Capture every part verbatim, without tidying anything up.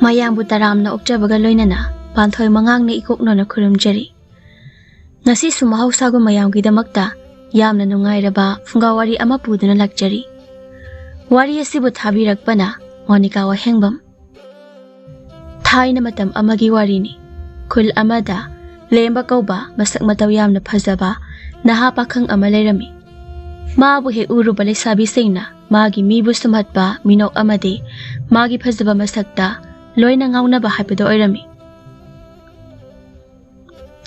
ꯃꯌꯥꯝꯕꯨ ꯇꯔꯥꯝꯅ ꯑꯣꯛꯆꯕꯒ ꯂꯣꯏꯅꯅ ꯄꯥꯟꯊꯣꯏ ꯃꯉꯥꯡꯅ ꯏꯀꯣꯛꯅꯣꯅ ꯈꯨꯔꯨꯝꯖꯔꯤ꯫ ꯉꯁꯤꯁꯨ ꯃꯍꯧꯁꯥꯒꯨꯝ ꯃꯌꯥꯝꯒꯤꯗꯃꯛꯇ ꯌꯥꯝꯅ ꯅꯨꯡꯉꯥꯏꯔꯕ ꯐꯨꯡꯒꯥ ꯋꯥꯔꯤ ꯑꯃ ꯄꯨꯗꯨꯅ ꯂꯥꯛꯆꯔꯤ꯫ ꯋꯥꯔꯤ ꯑꯁꯤꯕꯨ ꯊꯥꯕꯤꯔꯛꯄꯅ ꯃꯣꯅꯤꯀꯥ ꯋꯥꯍꯦꯡꯕꯝ꯫ ꯊꯥꯏꯅ ꯃꯇꯝ ꯑꯃꯒꯤ ꯋꯥꯔꯤꯅꯤ꯫ ꯈꯨꯜ ꯑꯃꯗ ꯂꯦꯝꯕ ꯀꯧꯕ ꯃꯁꯛ ꯃꯇꯧ ꯌꯥꯝꯅ ꯐꯖꯕ ꯅꯍꯥ ꯄꯥꯈꯪ ꯑꯃ ꯂꯩꯔꯝꯃꯤ꯫ ꯃꯥꯕꯨ ꯍꯦꯛ ꯎꯔꯨꯕ ꯂꯩꯁꯥꯕꯤꯁꯤꯡꯅ ꯃꯥꯒꯤ ꯃꯤꯕꯨ ꯁꯨꯝꯍꯠꯄ ꯃꯤꯅꯣꯛ ꯑꯃꯗꯤ ꯃꯥꯒꯤ ꯐꯖꯕ ꯃꯁꯛꯇ ꯂꯣꯏꯅ ꯉꯥꯎꯅꯕ ꯍꯥꯏꯕꯗꯣ ꯑꯣꯏꯔꯝꯃꯤ꯫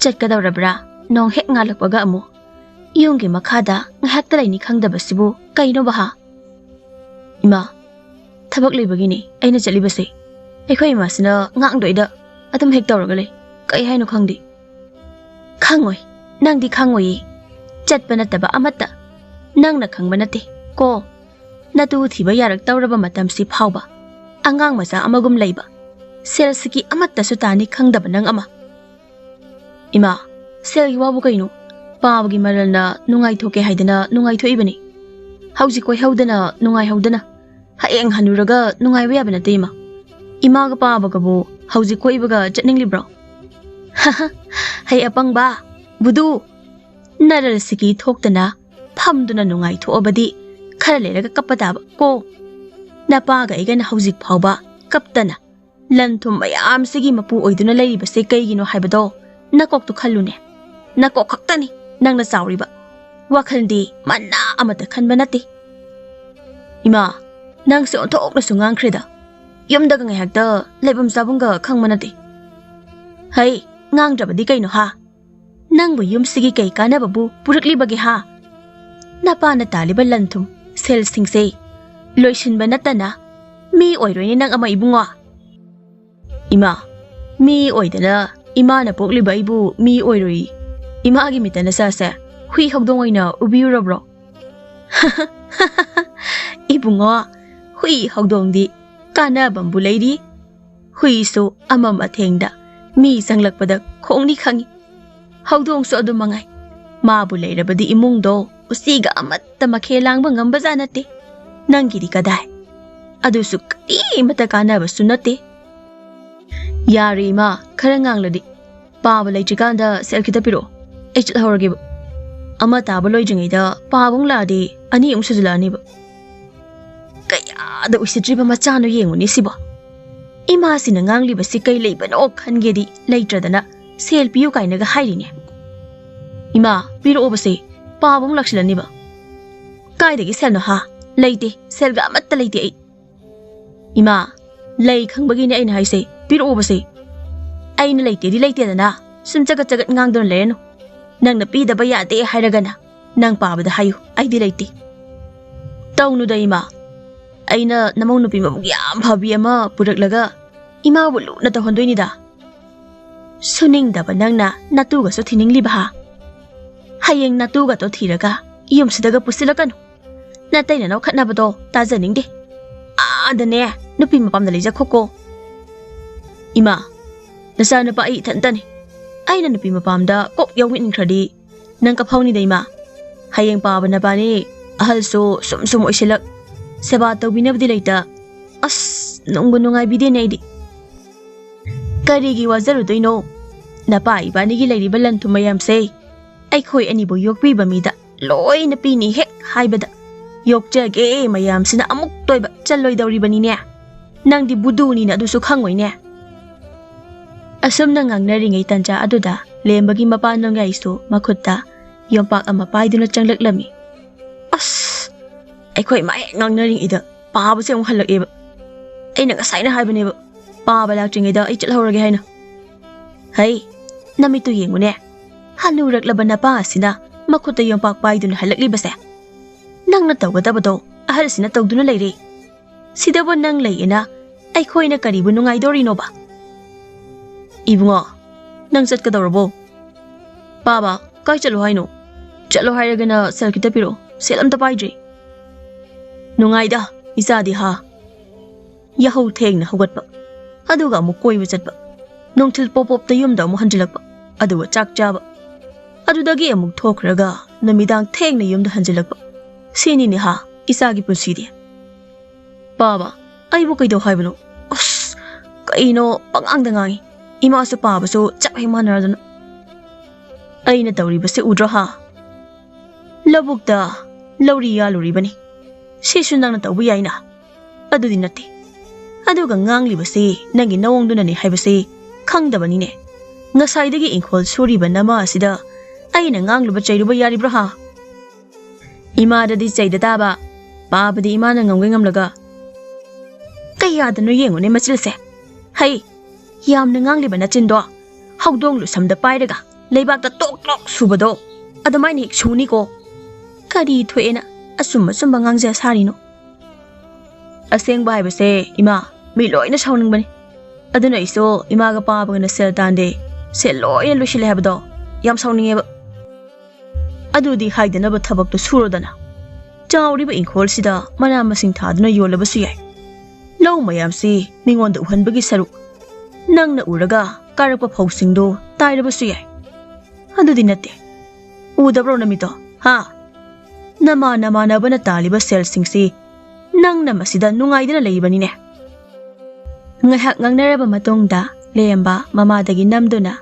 "ꯆꯠꯀꯗꯧꯔꯕ꯭ꯔꯥ? ꯅꯣꯡ ꯍꯦꯛ ꯉꯥꯜꯂꯛꯄꯒ ꯑꯃꯨꯛ꯫ ꯌꯨꯝꯒꯤ ꯃꯈꯥꯗ ꯉꯥꯏꯍꯥꯛꯇ ꯂꯩꯅꯤ ꯈꯪꯗꯕꯁꯤꯕꯨ ꯀꯩꯅꯣꯕ ꯍꯥ?" "ꯏꯃꯥ, ꯊꯕꯛ ꯂꯩꯕꯒꯤꯅꯤ ꯑꯩꯅ ꯆꯠꯂꯤꯕꯁꯦ꯫ ꯑꯩꯈꯣꯏ ꯏꯃꯥꯁꯤꯅ ꯉꯥꯡꯗꯣꯏꯗ ꯑꯗꯨꯝ ꯍꯦꯛ ꯇꯧꯔꯒ ꯂꯩ꯫ ꯀꯩ ꯍꯥꯏꯅꯣ ꯈꯪꯗꯦ꯫" "ꯈꯪꯉꯣꯏ, ꯅꯪꯗꯤ ꯈꯪꯉꯣꯏꯌꯦ꯫ ꯆꯠꯄ ꯅꯠꯇꯕ ꯑꯃꯠꯇ ꯅꯪꯅ ꯈꯪꯕ ꯅꯠꯇꯦ ꯀꯣ꯫ ꯅꯇꯨ ꯊꯤꯕ ꯌꯥꯔꯛꯇꯧꯔꯕ ꯃꯇꯝꯁꯤ ꯐꯥꯎꯕ ꯑꯉꯥꯡ ꯃꯆꯥ ꯑꯃꯒꯨꯝ ꯂꯩꯕ, ꯁꯦꯜꯁꯤꯒꯤ ꯑꯃꯠꯇꯁꯨ ꯇꯥꯅꯤ ꯈꯪꯗꯕ ꯅꯪ ꯑꯃ꯫" "ꯏꯃꯥ, ꯁꯦꯜꯒꯤ ꯋꯥꯕꯨ ꯀꯩꯅꯣ? ꯄꯥꯕꯒꯤ ꯃꯔꯜꯅ ꯅꯨꯡꯉꯥꯏꯊꯣꯛꯀꯦ ꯍꯥꯏꯗꯅ ꯅꯨꯡꯉꯥꯏꯊꯣꯛꯏꯕꯅꯤ꯫ ꯍꯧꯖꯤꯛ ꯀꯣꯏꯍꯧꯗꯅ ꯅꯨꯡꯉꯥꯏꯍꯧꯗꯅ ꯍꯌꯦꯡ ꯍꯟꯅꯨꯔꯒ ꯅꯨꯡꯉꯥꯏꯕ ꯌꯥꯕ ꯅꯠꯇꯦ ꯏꯃꯥ꯫ ꯏꯃꯥꯒ ꯄꯥꯕꯒꯕꯨ ꯍꯧꯖꯤꯛ ꯀꯣꯏꯕꯒ ꯆꯠꯅꯤꯡꯂꯤꯕ꯭ꯔꯣ?" "ꯍꯦ ꯑꯄꯪꯕ, ꯕꯨꯗꯨ, ꯅꯔꯜꯁꯤꯒꯤ ꯊꯣꯛꯇꯅ ꯐꯝꯗꯨꯅ ꯅꯨꯡꯉꯥꯏꯊꯣꯛꯑꯕꯗꯤ ꯈꯔ ꯂꯩꯔꯒ ꯀꯞꯄ ꯇꯥꯕ ꯀꯣ꯫ ꯅꯄꯥꯒ ꯑꯩꯒꯅ ꯍꯧꯖꯤꯛ ꯐꯥꯎꯕ ꯀꯞꯇꯅ ꯂꯟ ꯊꯨꯝ ꯃꯌꯥꯝꯁꯤꯒꯤ ꯃꯄꯨ ꯑꯣꯏꯗꯨꯅ ꯂꯩꯔꯤꯕꯁꯦ ꯀꯩꯒꯤꯅꯣ ꯍꯥꯏꯕꯗꯣ ꯅꯀꯣꯛꯇꯨ ꯈꯜꯂꯨꯅꯦ꯫ ꯅꯀꯣꯛ ꯈꯛꯇꯅꯤ ꯅꯪꯅ ꯆꯥꯎꯔꯤꯕ꯫ ꯋꯥꯈꯜꯗꯤ ꯃꯅꯥ ꯑꯃꯠꯇ ꯈꯟꯕ ꯅꯠꯇꯦ꯫" "ꯏꯃꯥ, ꯅꯪꯁꯦ ꯑꯣꯟꯊꯣꯛꯅꯁꯨ ꯉꯥꯡꯈ꯭ꯔꯦꯗ꯫ ꯌꯨꯝꯗꯒ ꯉꯥꯏꯍꯥꯛꯇ ꯂꯩꯐꯝ ꯆꯥꯐꯝꯒ ꯈꯪꯕ ꯅꯠꯇꯦ꯫" "ꯍꯩ, ꯉꯥꯡꯗ꯭ꯔꯕꯗꯤ ꯀꯩꯅꯣ ꯍꯥ? ꯅꯪꯕꯨ ꯌꯨꯝꯁꯤꯒꯤ ꯀꯩ ꯀꯥꯟꯅꯕꯕꯨ ꯄꯨꯔꯛꯂꯤꯕꯒꯦ ꯍꯥ? ꯅꯄꯥꯅ ꯇꯥꯜꯂꯤꯕ ꯂꯟ ꯊꯨꯝ, ꯁꯦꯜꯁꯤꯡꯁꯦ ꯂꯣꯏꯁꯤꯟꯕ ꯅꯠꯇꯅ ꯃꯤ ꯑꯣꯏꯔꯣꯏꯅꯦ ꯅꯪ ꯑꯃ ꯏꯕꯨꯡꯉꯣ꯫" "ꯏꯃꯥ, ꯃꯤ ꯑꯣꯏꯗꯅ ꯏꯃꯥꯅ ꯄꯣꯛꯂꯤꯕ ꯑꯩꯕꯨ ꯃꯤ ꯑꯣꯏꯔꯣꯏ꯫ ꯏꯃꯥꯒꯤ ꯃꯤꯠꯇ ꯅꯆꯥꯁꯦ ꯍꯨꯏ ꯍꯧꯗꯣꯡ ꯑꯣꯏꯅ ꯎꯕꯤꯔꯨꯔꯕ꯭ꯔꯣ?" "ꯏꯕꯨꯡꯉꯣ, ꯍꯨꯏ ꯍꯧꯗꯣꯡꯗꯤ ꯀꯥꯟꯅꯕꯝꯕꯨ ꯂꯩꯔꯤ꯫ ꯍꯨꯏꯁꯨ ꯑꯃꯝ ꯑꯊꯦꯡꯗ ꯃꯤ ꯆꯪꯂꯛꯄꯗ ꯈꯣꯡꯅꯤ ꯈꯪꯏ꯫ ꯍꯧꯗꯣꯡꯁꯨ ꯑꯗꯨ ꯃꯉꯥꯏ꯫ ꯃꯥꯕꯨ ꯂꯩꯔꯕꯗꯤ ꯏꯃꯨꯡꯗꯣ ꯎꯆꯤꯒ ꯑꯃꯠꯇ ꯃꯈꯦ ꯂꯥꯡꯕ ꯉꯝꯕꯖꯥꯠ ꯅꯠꯇꯦ꯫ ꯅꯪꯒꯤꯗꯤ ꯀꯗꯥꯏ? ꯑꯗꯨꯁꯨ ꯀꯔꯤꯃꯠꯇ ꯀꯥꯟꯅꯕꯁꯨ ꯅꯠꯇꯦ꯫" ꯌꯥꯔꯦ ꯏꯃꯥ, ꯈꯔ ꯉꯥꯡꯂꯗꯤ꯫ ꯄꯥꯕ ꯂꯩꯇ꯭ꯔꯤꯀꯥꯟꯗ ꯁꯦꯜ ꯈꯤꯇ ꯄꯤꯔꯛꯑꯣ, ꯑꯩ ꯆꯠꯍꯧꯔꯒꯦꯕ꯫ ꯑꯃ ꯇꯥꯕ ꯂꯣꯏꯗ꯭ꯔꯤꯉꯩꯗ ꯄꯥꯕ ꯑꯃꯨꯛ ꯂꯥꯛꯑꯗꯤ ꯑꯅꯤ ꯑꯃꯨꯛ ꯁꯨꯖꯜꯂꯛꯑꯅꯤꯕ꯫ ꯀꯌꯥꯗ ꯎꯁꯤꯠꯇ꯭ꯔꯤꯕ ꯃꯆꯥꯅꯣ ꯌꯦꯡꯉꯨꯅꯦ ꯁꯤꯕꯣ꯫ ꯏꯃꯥꯁꯤꯅ ꯉꯥꯡꯂꯤꯕꯁꯤ ꯀꯩ ꯂꯩꯕꯅꯣ ꯈꯟꯒꯦꯗꯤ ꯂꯩꯇ꯭ꯔꯗꯅ ꯁꯦꯜ ꯄꯤꯌꯨ ꯀꯥꯏꯅꯒ ꯍꯥꯏꯔꯤꯅꯦ꯫ ꯏꯃꯥ, ꯄꯤꯔꯛꯑꯣꯕꯁꯦ, ꯄꯥꯕ ꯑꯃꯨꯛ ꯂꯥꯛꯁꯤꯜꯂꯅꯤꯕ꯫ ꯀꯥꯏꯗꯒꯤ ꯁꯦꯜꯅꯣ ꯍꯥ? ꯂꯩꯇꯦ, ꯁꯦꯜꯒ ꯑꯃꯠꯇ ꯂꯩꯇꯦ ꯑꯩ꯫ ꯏꯃꯥ, ꯂꯩ ꯈꯪꯕꯒꯤꯅꯦ ꯑꯩꯅ ꯍꯥꯏꯁꯦ, ꯄꯤꯔꯛꯑꯣꯕꯁꯦ꯫ ꯑꯩꯅ ꯂꯩꯇꯦꯗꯤ ꯂꯩꯇꯦꯗꯅ, ꯁꯨꯝ ꯆꯒꯠ ꯆꯒꯠ ꯉꯥꯡꯗꯨꯅ ꯂꯩꯔꯅꯨ꯫ ꯅꯪꯅ ꯄꯤꯗꯕ ꯌꯥꯗꯦ ꯍꯥꯏꯔꯒꯅ ꯅꯪ ꯄꯥꯕꯗ ꯍꯥꯏꯌꯨ, ꯑꯩꯗꯤ ꯂꯩꯇꯦ꯫ ꯇꯧꯅꯨꯗ ꯏꯃꯥ, ꯑꯩꯅ ꯅꯃꯧ ꯅꯨꯄꯤ ꯃꯕꯨꯛ ꯌꯥꯝ ꯐꯕꯤ ꯑꯃ ꯄꯨꯔꯛꯂꯒ ꯏꯃꯥꯕꯨ ꯂꯨꯅ ꯇꯧꯍꯟꯗꯣꯏꯅꯤꯗ꯫ ꯁꯨꯅꯤꯡꯗꯕ ꯅꯪꯅ ꯅꯇꯨꯒꯁꯨ ꯊꯤꯅꯤꯡꯂꯤꯕ ꯍꯥ? ꯍꯌꯦꯡ ꯅꯇꯨꯒꯇꯣ ꯊꯤꯔꯒ ꯌꯨꯝꯁꯤꯗꯒ ꯄꯨꯁꯤꯜꯂꯛꯀꯅꯨ꯫ ꯅꯇꯩ ꯅꯅꯥꯎ ꯈꯠꯅꯕꯗꯣ ꯇꯥꯖꯅꯤꯡꯗꯦ꯫ ꯑꯥꯗꯅꯦ ꯅꯨꯄꯤ ꯃꯄꯥꯝꯗ ꯂꯩꯖꯈꯣꯀꯣ꯫ ꯏꯃꯥ, ꯅꯆꯥꯅꯨꯄꯥ ꯑꯩ ꯏꯊꯟꯇꯅꯤ꯫ ꯑꯩꯅ ꯅꯨꯄꯤ ꯃꯄꯥꯝꯗ ꯀꯣꯛ ꯌꯥꯎꯃꯤꯟꯈ꯭ꯔꯗꯤ ꯅꯪ ꯀꯐꯥꯎꯅꯤꯗ ꯏꯃꯥ꯫ ꯍꯌꯦꯡ ꯄꯥꯕ ꯅꯕꯥꯅꯤ ꯑꯍꯜꯁꯨ ꯁꯨꯝ ꯁꯨꯝ ꯑꯣꯏꯁꯤꯜꯂꯛ, ꯁꯦꯕꯥ ꯇꯧꯕꯤꯅꯕꯗꯤ ꯂꯩꯇ꯫ ꯑꯁ, ꯅꯨꯡꯕꯨ ꯅꯨꯡꯉꯥꯏꯕꯤꯗꯦꯅꯦ ꯑꯩꯗꯤ꯫ ꯀꯔꯤꯒꯤ ꯋꯥꯖꯔꯨꯗꯣꯏꯅꯣ? ꯅꯄꯥ ꯏꯕꯥꯅꯤꯒꯤ ꯂꯩꯔꯤꯕ ꯂꯟ ꯊꯨꯝ ꯃꯌꯥꯝꯁꯦ ꯑꯩꯈꯣꯏ ꯑꯅꯤꯕꯨ ꯌꯣꯛꯄꯤꯕ ꯃꯤꯗ ꯂꯣꯏꯅ ꯄꯤꯅꯤ ꯍꯦꯛ ꯍꯥꯏꯕꯗ, ꯌꯣꯛꯆꯒꯦ ꯃꯌꯥꯝꯁꯤꯅ ꯑꯃꯨꯛ ꯇꯣꯏꯕ ꯆꯜꯂꯣꯏꯗꯧꯔꯤꯕꯅꯤꯅꯦ꯫ ꯅꯪꯗꯤ ꯕꯨꯗꯨꯅꯤꯅ ꯑꯗꯨꯁꯨ ꯈꯪꯉꯣꯏꯅꯦ꯫ ꯑꯁꯨꯝꯅ ꯉꯥꯡꯅꯔꯤꯉꯩ ꯇꯟꯖꯥ ꯑꯗꯨꯗ ꯂꯦꯝꯕꯒꯤ ꯃꯄꯥ ꯅꯣꯡꯌꯥꯏꯁꯨ ꯃꯈꯨꯠꯇ ꯌꯣꯝꯄꯥꯛ ꯑꯃ ꯄꯥꯏꯗꯨꯅ ꯆꯪꯂꯛꯂꯝꯃꯤ꯫ ꯑꯁ! ꯑꯩꯈꯣꯏ ꯃꯥ ꯍꯦꯛ ꯉꯥꯡꯅꯔꯤꯉꯩꯗ ꯄꯥꯕꯁꯦ ꯑꯃꯨꯛ ꯍꯜꯂꯛꯑꯦꯕ꯫ ꯑꯩꯅ ꯉꯁꯥꯏꯅ ꯍꯥꯏꯕꯅꯦꯕ, ꯄꯥꯕ ꯂꯥꯛꯇ꯭ꯔꯤꯉꯩꯗ ꯑꯩ ꯆꯠꯍꯧꯔꯒꯦ ꯍꯥꯏꯅ꯫ ꯍꯩ, ꯅꯃꯤꯠꯇꯨ ꯌꯦꯡꯉꯨꯅꯦ꯫ ꯍꯅꯨꯔꯛꯂꯕ ꯅꯄꯥ ꯑꯁꯤꯅ ꯃꯈꯨꯠꯇ ꯌꯣꯝꯄꯥꯛ ꯄꯥꯏꯗꯨꯅ ꯍꯜꯂꯛꯂꯤꯕꯁꯦ꯫ ꯅꯪꯅ ꯇꯧꯒꯗꯕꯗꯣ ꯑꯍꯜꯁꯤꯅ ꯇꯧꯗꯨꯅ ꯂꯩꯔꯦ꯫ ꯁꯤꯗꯕꯨ ꯅꯪ ꯂꯩꯌꯦꯅ ꯑꯩꯈꯣꯏꯅ ꯀꯔꯤꯕꯨ ꯅꯨꯡꯉꯥꯏꯗꯧꯔꯤꯅꯣꯕ? ꯏꯕꯨꯡꯉꯣ, ꯅꯪ ꯆꯠꯀꯗꯧꯔꯕꯣ? ꯄꯥꯕ, ꯀꯥꯏ ꯆꯠꯂꯣ ꯍꯥꯏꯅꯣ? ꯆꯠꯂꯣ ꯍꯥꯏꯔꯒꯅ ꯁꯦꯜ ꯈꯤꯇ ꯄꯤꯔꯛꯑꯣ꯫ ꯁꯦꯜ ꯑꯝꯇ ꯄꯥꯏꯗ꯭ꯔꯤ꯫ ꯅꯨꯡꯉꯥꯏꯗ, ꯏꯆꯥꯗꯤ ꯍꯥ꯫ ꯌꯥꯍꯧ ꯊꯦꯡꯅ ꯍꯧꯒꯠꯄ, ꯑꯗꯨꯒ ꯑꯃꯨꯛ ꯀꯣꯏꯕ ꯆꯠꯄ, ꯅꯨꯡꯊꯤꯜ ꯄꯣꯞ ꯄꯣꯞꯇ ꯌꯨꯝꯗ ꯑꯃꯨꯛ ꯍꯟꯖꯤꯜꯂꯛꯄ, ꯑꯗꯨꯒ ꯆꯥꯛ ꯆꯥꯕ, ꯑꯗꯨꯗꯒꯤ ꯑꯃꯨꯛ ꯊꯣꯛꯈ꯭ꯔꯒ ꯅꯨꯃꯤꯗꯥꯡ ꯊꯦꯡꯅ ꯌꯨꯝꯗ ꯍꯟꯖꯤꯜꯂꯛꯄ꯫ ꯁꯤꯅꯤꯅꯦ ꯍꯥ, ꯏꯆꯥꯒꯤ ꯄꯨꯟꯁꯤꯗꯤ꯫ ꯄꯥꯕ, ꯑꯩꯕꯨ ꯀꯩꯗꯧ ꯍꯥꯏꯕꯅꯣ? ꯑꯁ, ꯀꯩꯅꯣ ꯄꯉꯥꯡꯗ ꯉꯥꯡꯉꯤ꯫ ꯏꯃꯥꯁꯨ ꯄꯥꯕꯁꯨ ꯆꯞ ꯍꯦꯛ ꯃꯥꯟꯅꯔꯗꯅ꯫ ꯑꯩꯅ ꯇꯧꯔꯤꯕꯁꯤ ꯎꯗ꯭ꯔꯣ ꯍꯥ? ꯂꯧꯕꯨꯛꯇ ꯂꯧꯔꯤ ꯌꯥꯜꯂꯨꯔꯤꯕꯅꯤ꯫ ꯁꯤꯁꯨ ꯅꯪꯅ ꯇꯧꯕ ꯌꯥꯏꯅ꯫ ꯑꯗꯨꯗꯤ ꯅꯠꯇꯦ꯫ ꯑꯗꯨꯒ ꯉꯥꯡꯂꯤꯕꯁꯤ ꯅꯪꯒꯤ ꯅꯑꯣꯡꯗꯨꯅꯅꯦ ꯍꯥꯏꯕꯁꯤ ꯈꯪꯗꯕꯅꯤꯅꯦ꯫ ꯉꯁꯥꯏꯗꯒꯤ ꯏꯪꯈꯣꯜ ꯁꯨꯔꯤꯕ ꯅꯃꯥ ꯑꯁꯤꯗ ꯑꯩꯅ ꯉꯥꯡꯂꯨꯕ ꯆꯩꯔꯨꯕ ꯌꯥꯔꯤꯕ꯭ꯔꯣ ꯍꯥ? ꯏꯃꯥꯗꯗꯤ ꯆꯩꯗ ꯇꯥꯕ, ꯄꯥꯕꯗꯤ ꯏꯃꯥꯅ ꯉꯝꯒꯦ ꯉꯝꯂꯒ꯫ ꯀꯌꯥꯗꯅꯣ ꯌꯦꯡꯉꯨꯅꯦ ꯃꯆꯤꯜꯁꯦ꯫ ꯍꯩ, ꯌꯥꯝꯅ ꯉꯥꯡꯂꯤꯕ ꯅꯆꯤꯟꯗꯣ ꯍꯧꯗꯣꯡ ꯂꯨꯁꯝꯗ ꯄꯥꯏꯔꯒ ꯂꯩꯕꯥꯛꯇ ꯇꯣꯛ ꯇꯣꯛ ꯁꯨꯕꯗꯣ ꯑꯗꯨꯃꯥꯏꯅ ꯍꯦꯛ ꯁꯨꯅꯤꯀꯣ꯫ ꯀꯔꯤ ꯊꯣꯛꯑꯦꯅ ꯑꯆꯨꯝ ꯑꯆꯨꯝꯕ ꯉꯥꯡꯖ ꯁꯥꯔꯤꯅꯣ? ꯑꯁꯦꯡꯕ ꯍꯥꯏꯕꯁꯦ ꯏꯃꯥ, ꯃꯤ ꯂꯣꯏꯅ ꯁꯥꯎꯅꯤꯡꯕꯅꯤ꯫ ꯑꯗꯨꯅ ꯑꯩꯁꯨ ꯏꯃꯥꯒ ꯄꯥꯕꯒꯅ ꯁꯦꯜ ꯇꯥꯟꯗꯦ, ꯁꯦꯜ ꯂꯣꯏꯅ ꯂꯣꯏꯁꯤꯜꯂꯦ ꯍꯥꯏꯕꯗꯣ ꯌꯥꯝ ꯁꯥꯎꯅꯤꯡꯉꯦꯕ꯫ ꯑꯗꯨꯗꯤ ꯍꯥꯏꯗꯅꯕ ꯊꯕꯛꯇꯣ ꯁꯨꯔꯣꯗꯅ꯫ ꯆꯥꯎꯔꯤꯕ ꯏꯪꯈꯣꯜꯁꯤꯗ ꯃꯅꯥ ꯃꯁꯤꯡ ꯊꯥꯗꯨꯅ ꯌꯣꯜꯂꯕꯁꯨ ꯌꯥꯏ꯫ ꯂꯧ ꯃꯌꯥꯝꯁꯤ ꯃꯤꯉꯣꯟꯗ ꯎꯍꯟꯕꯒꯤ ꯁꯔꯨꯛ ꯅꯪꯅ ꯎꯔꯒ ꯀꯥꯔꯛꯄ ꯐꯧꯁꯤꯡꯗꯣ ꯇꯥꯏꯔꯕꯁꯨ ꯌꯥꯏ꯫ ꯑꯗꯨꯗꯤ ꯅꯠꯇꯦ꯫ ꯎꯗꯕ꯭ꯔꯣ ꯅꯃꯤꯠꯇꯣ? ꯍꯥ? ꯅꯃꯥ ꯅꯃꯥꯟꯅꯕꯅ ꯇꯥꯜꯂꯤꯕ ꯁꯦꯜꯁꯤꯡꯁꯤ ꯅꯪꯅ ꯃꯁꯤꯗ ꯅꯨꯡꯉꯥꯏꯗꯅ ꯂꯩꯔꯤꯕꯅꯤꯅꯦ꯫ ꯉꯥꯏꯍꯥꯛ ꯉꯥꯡꯅꯔꯕ ꯃꯇꯨꯡꯗ ꯂꯦꯝꯕ ꯃꯃꯥꯗꯒꯤ ꯅꯝꯗꯨꯅ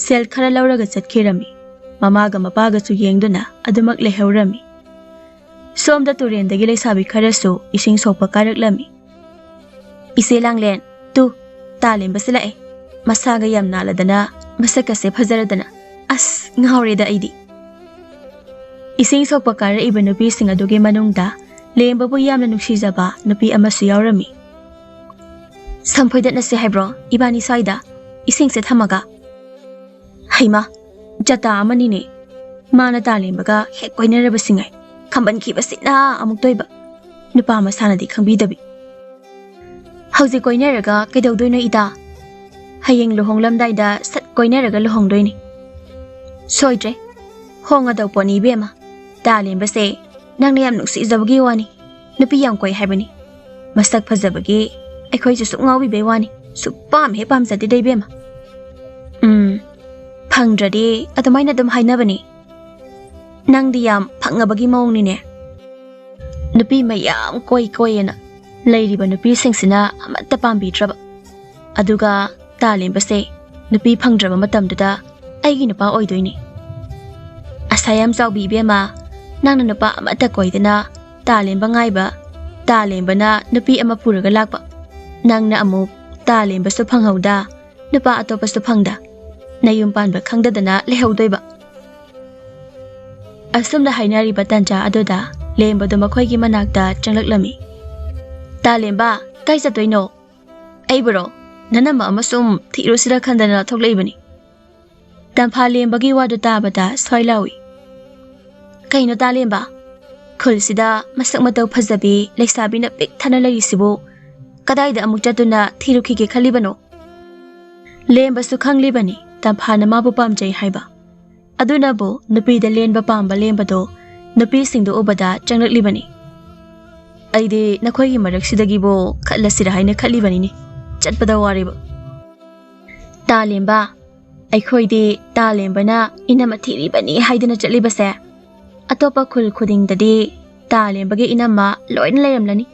ꯁꯦꯜ ꯈꯔ ꯂꯧꯔꯒ ꯆꯠꯈꯤꯔꯝꯃꯤ꯫ ꯃꯃꯥꯒ ꯃꯄꯥꯒꯁꯨ ꯌꯦꯡꯗꯨꯅ ꯑꯗꯨꯃꯛ ꯂꯩꯍꯧꯔꯝꯃꯤ꯫ ꯁꯣꯝꯗ ꯇꯨꯔꯦꯟꯗꯒꯤ ꯂꯩꯁꯥꯕꯤ ꯈꯔꯁꯨ ꯏꯁꯤꯡ ꯁꯣꯛꯄ ꯀꯥꯔꯛꯂꯝꯃꯤ꯫ "ꯏꯆꯦ ꯂꯥꯡꯂꯦꯟ, ꯇꯨ, ꯇꯥꯂꯦꯟꯕꯁꯦ ꯂꯥꯛꯑꯦ꯫ ꯃꯁꯥꯒ ꯌꯥꯝ ꯅꯥꯜꯂꯗꯅ, ꯃꯁꯛꯀꯁꯦ ꯐꯖꯔꯗꯅ꯫ ꯑꯁ, ꯉꯥꯎꯔꯦꯗ ꯑꯩꯗꯤ!" ꯏꯁꯤꯡ ꯁꯣꯛꯄ ꯀꯥꯔꯛꯏꯕ ꯅꯨꯄꯤꯁꯤꯡ ꯑꯗꯨꯒꯤ ꯃꯅꯨꯡꯗ ꯂꯦꯝꯕꯕꯨ ꯌꯥꯝꯅ ꯅꯨꯡꯁꯤꯖꯕ ꯅꯨꯄꯤ ꯑꯃꯁꯨ ꯌꯥꯎꯔꯝꯃꯤ꯫ "ꯁꯝꯐꯣꯏꯗꯠꯅꯁꯦ ꯍꯥꯏꯕ꯭ꯔꯣ ꯏꯕꯥꯅꯤ ꯁ꯭ꯋꯥꯏꯗ, ꯏꯁꯤꯡꯁꯦ ꯊꯝꯃꯒ?" ꯍꯩꯃꯥ, ꯖꯇꯥ ꯑꯃꯅꯤꯅꯦ꯫ ꯃꯥꯅ ꯇꯥꯂꯦꯝꯕꯒ ꯍꯦꯛ ꯀꯣꯏꯅꯔꯕꯁꯤꯉꯥꯏ ꯈꯝꯕꯟꯈꯤꯕꯁꯤꯅ ꯑꯃꯨꯛ ꯇꯣꯏꯕ꯫ ꯅꯨꯄꯥ ꯃꯁꯥꯅꯗꯤ ꯈꯪꯕꯤꯗꯕꯤ꯫ "ꯍꯧꯖꯤꯛ ꯀꯣꯏꯅꯔꯒ ꯀꯩꯗꯧꯗꯣꯏꯅꯣ ꯏꯇꯥ? ꯍꯌꯦꯡ ꯂꯨꯍꯣꯡꯂꯝꯗꯥꯏꯗ ꯁꯠ ꯀꯣꯏꯅꯔꯒ ꯂꯨꯍꯣꯡꯗꯣꯏꯅꯤ꯫" "ꯁꯣꯏꯗ꯭ꯔꯦ, ꯍꯣꯡꯉꯗꯧ ꯄꯣꯠꯅꯤ ꯏꯕꯦꯝꯃ꯫ ꯇꯥꯂꯦꯝꯕꯁꯦ ꯅꯪꯅ ꯌꯥꯝ ꯅꯨꯡꯁꯤꯖꯕꯒꯤ ꯋꯥꯅꯤ꯫ ꯅꯨꯄꯤ ꯌꯥꯝ ꯀꯣꯏ ꯍꯥꯏꯕꯅꯤ꯫ ꯃꯁꯛ ꯐꯖꯕꯒꯤ ꯑꯩꯈꯣꯏꯁꯨ ꯁꯨꯝ ꯉꯥꯎꯕꯤꯕꯩ ꯋꯥꯅꯤ꯫ ꯁꯨꯛꯄꯥꯝ ꯍꯦꯛ ꯄꯥꯝꯖꯗꯦꯗ ꯏꯕꯦꯝꯃ꯫ ꯎꯝ, ꯐꯪꯗ꯭ꯔꯗꯤ ꯑꯗꯨꯃꯥꯏꯅ ꯑꯗꯨꯝ ꯍꯥꯏꯅꯕꯅꯤ꯫ ꯅꯪꯗꯤ ꯌꯥꯝ ꯐꯪꯉꯕꯒꯤ ꯃꯑꯣꯡꯅꯤꯅꯦ꯫ ꯅꯨꯄꯤ ꯃꯌꯥꯝ ꯀꯣꯏ ꯀꯣꯏꯌꯦꯅ ꯂꯩꯔꯤꯕ ꯅꯨꯄꯤꯁꯤꯡꯁꯤꯅ ꯑꯃꯠꯇ ꯄꯥꯝꯕꯤꯗ꯭ꯔꯕ꯫ ꯑꯗꯨꯒ ꯇꯥꯂꯦꯝꯕꯁꯦ ꯅꯨꯄꯤ ꯐꯪꯗ꯭ꯔꯕ ꯃꯇꯝꯗꯨꯗ ꯑꯩꯒꯤ ꯅꯨꯄꯥ ꯑꯣꯏꯗꯣꯏꯅꯤ꯫ ꯑꯁꯥ ꯌꯥꯝ ꯆꯥꯎꯕꯤ ꯏꯕꯦꯝꯃ, ꯅꯪꯅ ꯅꯨꯄꯥ ꯑꯃꯠꯇ ꯀꯣꯏꯗꯅ ꯇꯥꯂꯦꯝꯕ ꯉꯥꯏꯕ, ꯇꯥꯂꯦꯝꯕꯅ ꯅꯨꯄꯤ ꯑꯃ ꯄꯨꯔꯒ ꯂꯥꯛꯄ, ꯅꯪꯅ ꯑꯃꯨꯛ ꯇꯥꯂꯦꯝꯕꯁꯨ ꯐꯪꯍꯧꯗ, ꯅꯨꯄꯥ ꯑꯇꯣꯞꯄꯁꯨ ꯐꯪꯗ, ꯅꯌꯨꯝ ꯄꯥꯟꯕ ꯈꯪꯗꯗꯅ ꯂꯩꯍꯧꯗꯣꯏꯕ꯫ ꯑꯁꯨꯝꯅ ꯍꯥꯏꯅꯔꯤꯕ ꯇꯥꯟꯖꯥ ꯑꯗꯨꯗ ꯂꯦꯝꯕꯗꯨ ꯃꯈꯣꯏꯒꯤ ꯃꯅꯥꯛꯇ ꯆꯪꯂꯛꯂꯝꯃꯤ꯫ "ꯇꯥꯂꯦꯝꯕ, ꯀꯥꯏ ꯆꯠꯇꯣꯏꯅꯣ?" "ꯑꯩꯕꯨꯔꯣ? ꯅꯅꯝꯃ ꯑꯃ ꯁꯨꯝ ꯊꯤꯔꯨꯁꯤꯔ ꯈꯟꯗꯅ ꯊꯣꯛꯂꯛꯏꯕꯅꯤ꯫" ꯇꯝꯐꯥ ꯂꯦꯝꯕꯒꯤ ꯋꯥꯗꯨ ꯇꯥꯕꯗ ꯁ꯭ꯋꯥꯏ ꯂꯥꯎꯏ꯫ "ꯀꯩꯅꯣ ꯇꯥꯂꯦꯝꯕ? ꯈꯨꯜꯁꯤꯗ ꯃꯁꯛ ꯃꯇꯧ ꯐꯖꯕꯤ ꯂꯩꯁꯥꯕꯤꯅ ꯄꯤꯛ ꯊꯟꯅ ꯂꯩꯔꯤꯁꯤꯕꯨ ꯀꯗꯥꯏꯗ ꯑꯃꯨꯛ ꯆꯠꯇꯨꯅ ꯊꯤꯔꯨꯈꯤꯒꯦ ꯈꯜꯂꯤꯕꯅꯣ?" ꯂꯦꯝꯕꯁꯨ ꯈꯪꯂꯤꯕꯅꯤ ꯇꯝꯐꯥꯅ ꯃꯥꯕꯨ ꯄꯥꯝꯖꯩ ꯍꯥꯏꯕ꯫ ꯑꯗꯨꯅꯕꯨ ꯅꯨꯄꯤꯗ ꯂꯦꯟꯕ ꯄꯥꯝꯕ ꯂꯦꯝꯕꯗꯣ ꯅꯨꯄꯤꯁꯤꯡꯗꯨ ꯎꯕꯗ ꯆꯪꯂꯛꯂꯤꯕꯅꯤ꯫ "ꯑꯩꯗꯤ ꯅꯈꯣꯏꯒꯤ ꯃꯔꯛꯁꯤꯗꯒꯤꯕꯨ ꯈꯠꯂꯁꯤꯔ ꯍꯥꯏꯅ ꯈꯠꯂꯤꯕꯅꯤꯅꯦ, ꯆꯠꯄꯗ ꯋꯥꯔꯤꯕ꯫" "ꯇꯥꯂꯦꯝꯕ, ꯑꯩꯈꯣꯏꯗꯤ ꯇꯥꯂꯦꯝꯕꯅ ꯏꯅꯝꯃ ꯊꯤꯔꯤꯕꯅꯤ ꯍꯥꯏꯗꯨꯅ ꯆꯠꯂꯤꯕꯁꯦ꯫ ꯑꯇꯣꯞꯄ ꯈꯨꯜ ꯈꯨꯗꯤꯡꯗꯗꯤ ꯇꯥꯂꯦꯝꯕꯒꯤ ꯏꯅꯝꯃ ꯂꯣꯏꯅ ꯂꯩꯔꯝꯂꯅꯤ꯫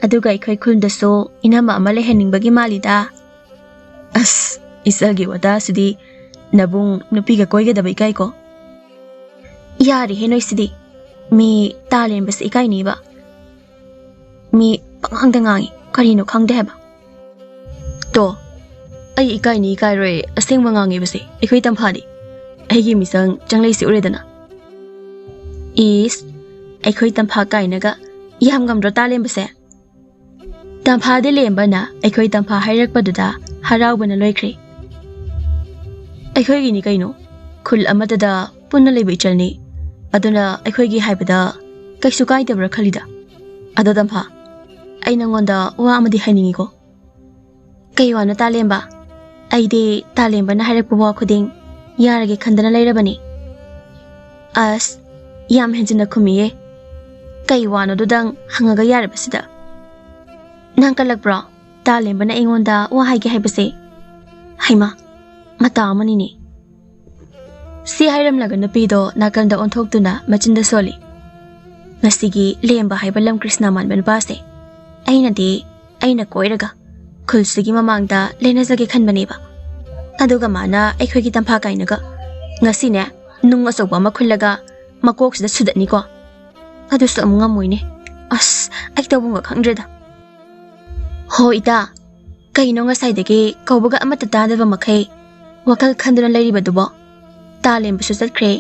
ꯑꯗꯨꯒ ꯑꯩꯈꯣꯏ ꯈꯨꯜꯗꯁꯨ ꯏꯅꯝꯃ ꯑꯃ ꯂꯩꯍꯟꯅꯤꯡꯕꯒꯤ ꯃꯥꯜꯂꯤꯗ꯫" "ꯑꯁ, ꯏꯆꯜꯒꯤ ꯋꯥꯇꯥꯁꯤꯗꯤ ꯅꯕꯨꯡ ꯅꯨꯄꯤꯒ ꯀꯣꯏꯒꯗꯕ ꯏꯀꯥꯏꯀꯣ꯫" "ꯌꯥꯔꯦꯍꯦ ꯅꯣꯏꯁꯤꯗꯤ, ꯃꯤ ꯇꯥꯂꯦꯝꯕꯁꯦ ꯏꯀꯥꯏꯅꯤꯕ꯫ ꯃꯤ ꯄꯉꯥꯡꯗ ꯉꯥꯡꯉꯤ, ꯀꯔꯤꯅꯣ ꯈꯪꯗꯦ ꯍꯥꯏꯕ꯫" "ꯇꯣ, ꯑꯩ ꯏꯀꯥꯏꯅꯤ ꯏꯀꯥꯏꯔꯣꯏ, ꯑꯁꯦꯡꯕ ꯉꯥꯡꯉꯤꯕꯁꯦ ꯑꯩꯈꯣꯏ ꯇꯝꯐꯥꯗꯤ꯫ ꯑꯩꯒꯤ ꯃꯤꯆꯪ ꯆꯪꯂꯩꯁꯤ ꯎꯔꯦꯗꯅ꯫" "ꯏꯁ, ꯑꯩꯈꯣꯏ ꯇꯝꯐꯥ ꯀꯥꯏꯅꯒ ꯌꯥꯝ ꯉꯝꯗ꯭ꯔꯣ ꯇꯥꯂꯦꯝꯕꯁꯦ?" ꯇꯝꯐꯥꯗꯤ ꯂꯦꯝꯕꯅ ꯑꯩꯈꯣꯏ ꯇꯝꯐꯥ ꯍꯥꯏꯔꯛꯄꯗꯨꯗ ꯍꯔꯥꯎꯕꯅ ꯂꯣꯏꯈ꯭ꯔꯦ꯫ "ꯑꯩꯈꯣꯏꯒꯤꯅꯤ ꯀꯩꯅꯣ, ꯈꯨꯜ ꯑꯃꯠꯇꯗ ꯄꯨꯟꯅ ꯂꯩꯕ ꯏꯆꯜꯅꯤ꯫ ꯑꯗꯨꯅ ꯑꯩꯈꯣꯏꯒꯤ ꯍꯥꯏꯕꯗ ꯀꯩꯁꯨ ꯀꯥꯏꯗꯕ꯭ꯔꯥ ꯈꯜꯂꯤꯗ꯫ ꯑꯗꯣ ꯇꯝꯐꯥ, ꯑꯩ ꯅꯉꯣꯟꯗ ꯋꯥ ꯑꯃꯗꯤ ꯍꯥꯏꯅꯤꯡꯉꯤꯀꯣ꯫" "ꯀꯩ ꯋꯥꯅꯣ ꯇꯥꯂꯦꯝꯕ? ꯑꯩꯗꯤ ꯇꯥꯂꯦꯝꯕꯅ ꯍꯥꯏꯔꯛꯄ ꯋꯥ ꯈꯨꯗꯤꯡ ꯌꯥꯔꯒꯦ ꯈꯟꯗꯅ ꯂꯩꯔꯕꯅꯤ꯫" "ꯑꯁ, ꯌꯥꯝ ꯍꯦꯟꯖꯤꯟꯅ ꯈꯨꯝꯃꯤꯌꯦ꯫ ꯀꯩ ꯋꯥꯅꯣꯗꯨꯗꯪ ꯍꯪꯉꯒ ꯌꯥꯔꯕꯁꯤꯗ꯫ ꯅꯪ ꯀꯜꯂꯛꯄ꯭ꯔꯣ ꯇꯥꯂꯦꯝꯕꯅ ꯑꯩꯉꯣꯟꯗ ꯋꯥ ꯍꯥꯏꯒꯦ ꯍꯥꯏꯕꯁꯦ? ꯍꯩꯃꯥ, ꯃꯇꯥ ꯑꯃꯅꯤꯅꯦ꯫" ꯁꯤ ꯍꯥꯏꯔꯝꯂꯒ ꯅꯨꯄꯤꯗꯣ ꯅꯥꯀꯟꯗ ꯑꯣꯟꯊꯣꯛꯇꯨꯅ ꯃꯆꯤꯟꯗ ꯁꯣꯜꯂꯤ꯫ "ꯉꯁꯤꯒꯤ ꯂꯦꯝꯕ ꯍꯥꯏꯕ ꯂꯝ ꯀ꯭ꯔꯤꯁꯅ ꯃꯥꯟꯕ ꯅꯨꯄꯥꯁꯦ ꯑꯩꯅꯗꯤ, ꯑꯩꯅ ꯀꯣꯏꯔꯒ ꯈꯨꯜꯁꯤꯒꯤ ꯃꯃꯥꯡꯗ ꯂꯦꯟꯅꯖꯒꯦ ꯈꯟꯕꯅꯦꯕ꯫ ꯑꯗꯨꯒ ꯃꯥꯅ ꯑꯩꯈꯣꯏꯒꯤ ꯇꯝꯐꯥ ꯀꯥꯏꯅꯒ ꯉꯁꯤꯅꯦ ꯅꯨꯡ ꯑꯆꯧꯕ ꯑꯃ ꯈꯨꯜꯂꯒ ꯃꯀꯣꯛꯁꯤꯗ ꯁꯨꯗꯠꯅꯤꯀꯣ꯫ ꯑꯗꯨꯁꯨ ꯑꯃꯨꯛ ꯉꯝꯃꯣꯏꯅꯦ꯫ ꯑꯁ, ꯑꯩ ꯇꯧꯐꯝꯒ ꯈꯪꯗ꯭ꯔꯦꯗ꯫ ꯍꯣ ꯏꯇꯥ, ꯀꯩꯅꯣ ꯉꯁꯥꯏꯗꯒꯤ ꯀꯧꯕꯒ ꯑꯃꯠꯇ ꯇꯥꯗꯕ ꯃꯈꯩ ꯋꯥꯈꯜ ꯈꯟꯗꯨꯅ ꯂꯩꯔꯤꯕꯗꯨꯕꯣ? ꯇꯥ ꯂꯦꯝꯕꯁꯨ ꯆꯠꯈ꯭ꯔꯦ,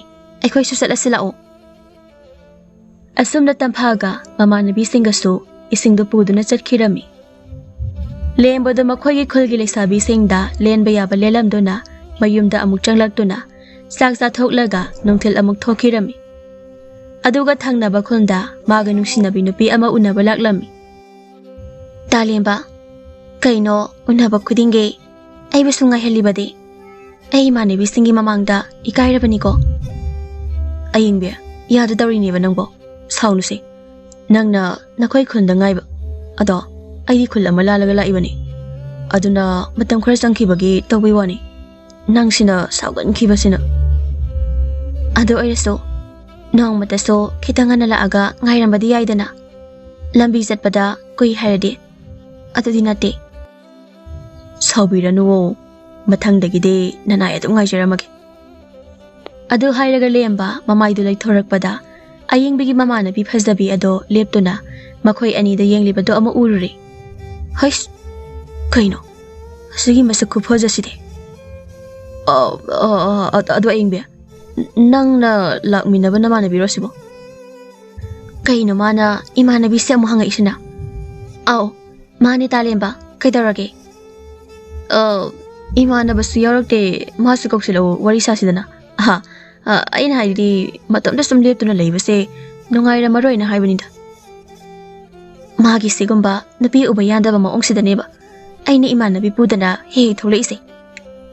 ꯑꯩꯈꯣꯏꯁꯨ ꯆꯠꯂꯁꯤ ꯂꯥꯛꯑꯣ꯫ ꯑꯁꯨꯝꯅ ꯇꯝꯐꯥꯒ ꯃꯃꯥꯟꯅꯕꯤꯁꯤꯡꯒꯁꯨ ꯏꯁꯤꯡꯗꯨ ꯄꯨꯗꯨꯅ ꯆꯠꯈꯤꯔꯝꯃꯤ꯫ ꯂꯦꯝꯕꯗꯨ ꯃꯈꯣꯏꯒꯤ ꯈꯨꯜꯒꯤ ꯂꯩꯁꯥꯕꯤꯁꯤꯡꯗ ꯂꯦꯟꯕ ꯌꯥꯕ ꯂꯦꯜꯂꯝꯗꯨꯅ ꯃꯌꯨꯝꯗ ꯑꯃꯨꯛ ꯆꯪꯂꯛꯇꯨꯅ ꯆꯥꯛ ꯆꯥꯊꯣꯛꯂꯒ ꯅꯨꯡꯊꯤꯜ ꯑꯃꯨꯛ ꯊꯣꯛꯈꯤꯔꯝꯃꯤ꯫ ꯑꯗꯨꯒ ꯊꯪꯅꯕ ꯈꯨꯜꯗ ꯃꯥꯒ ꯅꯨꯡꯁꯤꯅꯕꯤ ꯅꯨꯄꯤ ꯑꯃ ꯎꯅꯕ ꯂꯥꯛꯂꯝꯃꯤ꯫ ꯇꯥꯂꯦꯝꯕ, ꯀꯩꯅꯣ ꯎꯅꯕ ꯈꯨꯗꯤꯡꯒꯤ ꯑꯩꯕꯨꯁꯨ ꯉꯥꯏꯍꯜꯂꯤꯕꯗꯤ? ꯑꯩ ꯏꯃꯥꯟꯅꯕꯤꯁꯤꯡꯒꯤ ꯃꯃꯥꯡꯗ ꯏꯀꯥꯏꯔꯕꯅꯤꯀꯣ꯫ ꯑꯌꯤꯡꯕꯤ, ꯌꯥꯗ ꯇꯧꯔꯤꯅꯦꯕ ꯅꯪꯕꯣ꯫ ꯁꯥꯎꯅꯨꯁꯦ꯫ ꯅꯪꯅ ꯅꯈꯣꯏ ꯈꯨꯟꯗ ꯉꯥꯏꯕ꯫ ꯑꯗꯣ ꯑꯩꯗꯤ ꯈꯨꯜ ꯑꯃ ꯂꯥꯜꯂꯒ ꯂꯥꯛꯏꯕꯅꯤ꯫ ꯑꯗꯨꯅ ꯃꯇꯝ ꯈꯔ ꯆꯪꯈꯤꯕꯒꯤ ꯇꯧꯕꯩ ꯋꯥꯅꯤ꯫ ꯅꯪꯁꯤꯅ ꯁꯥꯎꯒꯟꯈꯤꯕꯁꯤꯅ꯫ ꯑꯗꯨ ꯑꯣꯏꯔꯁꯨ ꯅꯣꯡꯃꯇꯁꯨ ꯈꯤꯇꯪ ꯉꯟꯅ ꯂꯥꯛꯑꯒ ꯉꯥꯏꯔꯝꯕꯗꯤ ꯌꯥꯏꯗꯅ꯫ ꯂꯝꯕꯤ ꯆꯠꯄꯗ ꯀꯨꯏ ꯍꯥꯏꯔꯗꯤ꯫ ꯑꯗꯨꯗꯤ ꯅꯠꯇꯦ꯫ ꯁꯥꯎꯕꯤꯔꯅꯨꯋꯣ, ꯃꯊꯪꯗꯒꯤꯗꯤ ꯅꯅꯥꯏ ꯑꯗꯨꯝ ꯉꯥꯏꯖꯔꯝꯃꯒꯦ꯫ ꯑꯗꯨ ꯍꯥꯏꯔꯒ ꯂꯦꯝꯕ ꯃꯃꯥꯏꯗꯨ ꯂꯩꯊꯣꯔꯛꯄꯗ ꯑꯌꯤꯡꯕꯤꯒꯤ ꯃꯃꯥꯟꯅꯕꯤ ꯐꯖꯕꯤ ꯑꯗꯣ ꯂꯦꯞꯇꯨꯅ ꯃꯈꯣꯏ ꯑꯅꯤꯗ ꯌꯦꯡꯂꯤꯕꯗꯨ ꯑꯃꯨꯛ ꯎꯔꯨꯔꯦ꯫ ꯍꯩꯁ, ꯀꯩꯅꯣ ꯑꯁꯤꯒꯤ ꯃꯁꯛ ꯈꯨꯐꯖꯁꯤꯗꯤ? ꯑ, ꯑ, ꯑ, ꯑ, ꯑꯗꯣ ꯑꯌꯤꯡꯕꯤ, ꯅꯪꯅ ꯂꯥꯛꯃꯤꯟꯅꯕ ꯅꯃꯥꯟꯅꯕꯤꯔꯣ ꯁꯤꯕꯣ? ꯀꯩꯅꯣ ꯃꯥꯅ ꯏꯃꯥꯟꯅꯕꯤꯁꯦ ꯑꯃꯨꯛ ꯍꯪꯉꯛꯏꯁꯤꯅ? ꯑꯥꯎ, ꯃꯥꯅꯦ ꯇꯥꯂꯦꯝꯕ, ꯀꯩꯗꯧꯔꯒꯦ? ꯑ, ꯏꯃꯥꯟꯅꯕꯁꯨ ꯌꯥꯎꯔꯛꯇꯦ, ꯃꯥꯁꯨ ꯀꯧꯁꯤꯜꯂꯛꯑꯣ, ꯋꯥꯔꯤ ꯁꯥꯁꯤꯗꯅ꯫ ꯑꯍꯥ, ꯑ, ꯑꯩꯅ ꯍꯥꯏꯗꯤ ꯃꯇꯣꯝꯇ ꯁꯨꯝ ꯂꯦꯞꯇꯨꯅ ꯂꯩꯕꯁꯦ ꯅꯨꯡꯉꯥꯏꯔꯝꯃꯔꯣꯏꯅ ꯍꯥꯏꯕꯅꯤꯗ꯫ ꯃꯥꯒꯤ ꯁꯤꯒꯨꯝꯕ ꯅꯨꯄꯤ ꯎꯕ ꯌꯥꯗꯕ ꯃꯑꯣꯡꯁꯤꯗꯅꯦꯕ ꯑꯩꯅ ꯏꯃꯥꯟꯅꯕꯤ ꯄꯨꯗꯅ ꯍꯦꯛ ꯍꯦꯛ ꯊꯣꯛꯂꯛꯏꯁꯦ꯫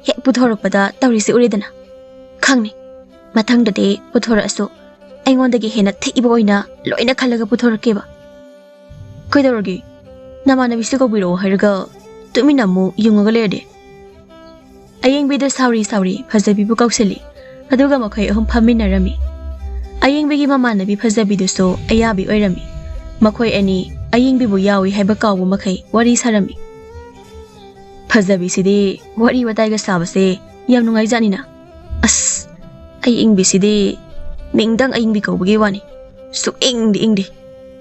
ꯍꯦꯛ ꯄꯨꯊꯣꯔꯛꯄꯗ ꯇꯧꯔꯤꯁꯦ ꯎꯔꯦꯗꯅ꯫ ꯈꯪꯅꯤ, ꯃꯊꯪꯗꯗꯤ ꯄꯨꯊꯣꯔꯛꯑꯁꯨ ꯑꯩꯉꯣꯟꯗꯒꯤ ꯍꯦꯟꯅ ꯊꯤꯕ ꯑꯣꯏꯅ ꯂꯣꯏꯅ ꯈꯜꯂꯒ ꯄꯨꯊꯣꯔꯛꯀꯦꯕ꯫ ꯀꯩꯗꯧꯔꯒꯦ? ꯅꯃꯥꯟꯅꯕꯤꯁꯨ ꯀꯧꯕꯤꯔꯛꯑꯣ ꯍꯥꯏꯔꯒ ꯇꯨꯃꯤꯟꯅ ꯑꯃꯨꯛ ꯌꯨꯡꯉꯒ ꯂꯩꯔꯗꯤ? ꯑꯌꯦꯡꯕꯤꯗ ꯁꯥꯎꯔꯤ ꯁꯥꯎꯔꯤ ꯐꯖꯕꯤꯕꯨ ꯀꯧꯁꯤꯜꯂꯤ꯫ ꯑꯗꯨꯒ ꯃꯈꯣꯏ ꯑꯍꯨꯝ ꯐꯝꯃꯤꯟꯅꯔꯝꯃꯤ꯫ ꯑꯌꯦꯡꯕꯤꯒꯤ ꯃꯃꯥꯟꯅꯕꯤ ꯐꯖꯕꯤꯗꯨꯁꯨ ꯑꯌꯥꯕꯤ ꯑꯣꯏꯔꯝꯃꯤ꯫ ꯃꯈꯣꯏ ꯑꯅꯤ ꯑꯌꯦꯡꯕꯤꯕꯨ ꯌꯥꯎꯏ ꯍꯥꯏꯕ ꯀꯥꯎꯕ ꯃꯈꯩ ꯋꯥꯔꯤ ꯁꯥꯔꯝꯃꯤ꯫ ꯐꯖꯕꯤꯁꯤꯗꯤ ꯋꯥꯔꯤ ꯋꯥꯇꯥꯏꯒ ꯁꯥꯕꯁꯦ ꯌꯥꯝ ꯅꯨꯡꯉꯥꯏꯖꯥꯠꯅꯤꯅ꯫ ꯑꯁ, ꯑꯩ ꯏꯪꯕꯤꯁꯤꯗꯤ ꯃꯤꯡꯗꯪ ꯑꯏꯪꯕꯤ ꯀꯧꯕꯒꯤ ꯋꯥꯅꯤ꯫ ꯁꯨꯛ ꯏꯪꯗꯤ ꯏꯪꯗꯦ꯫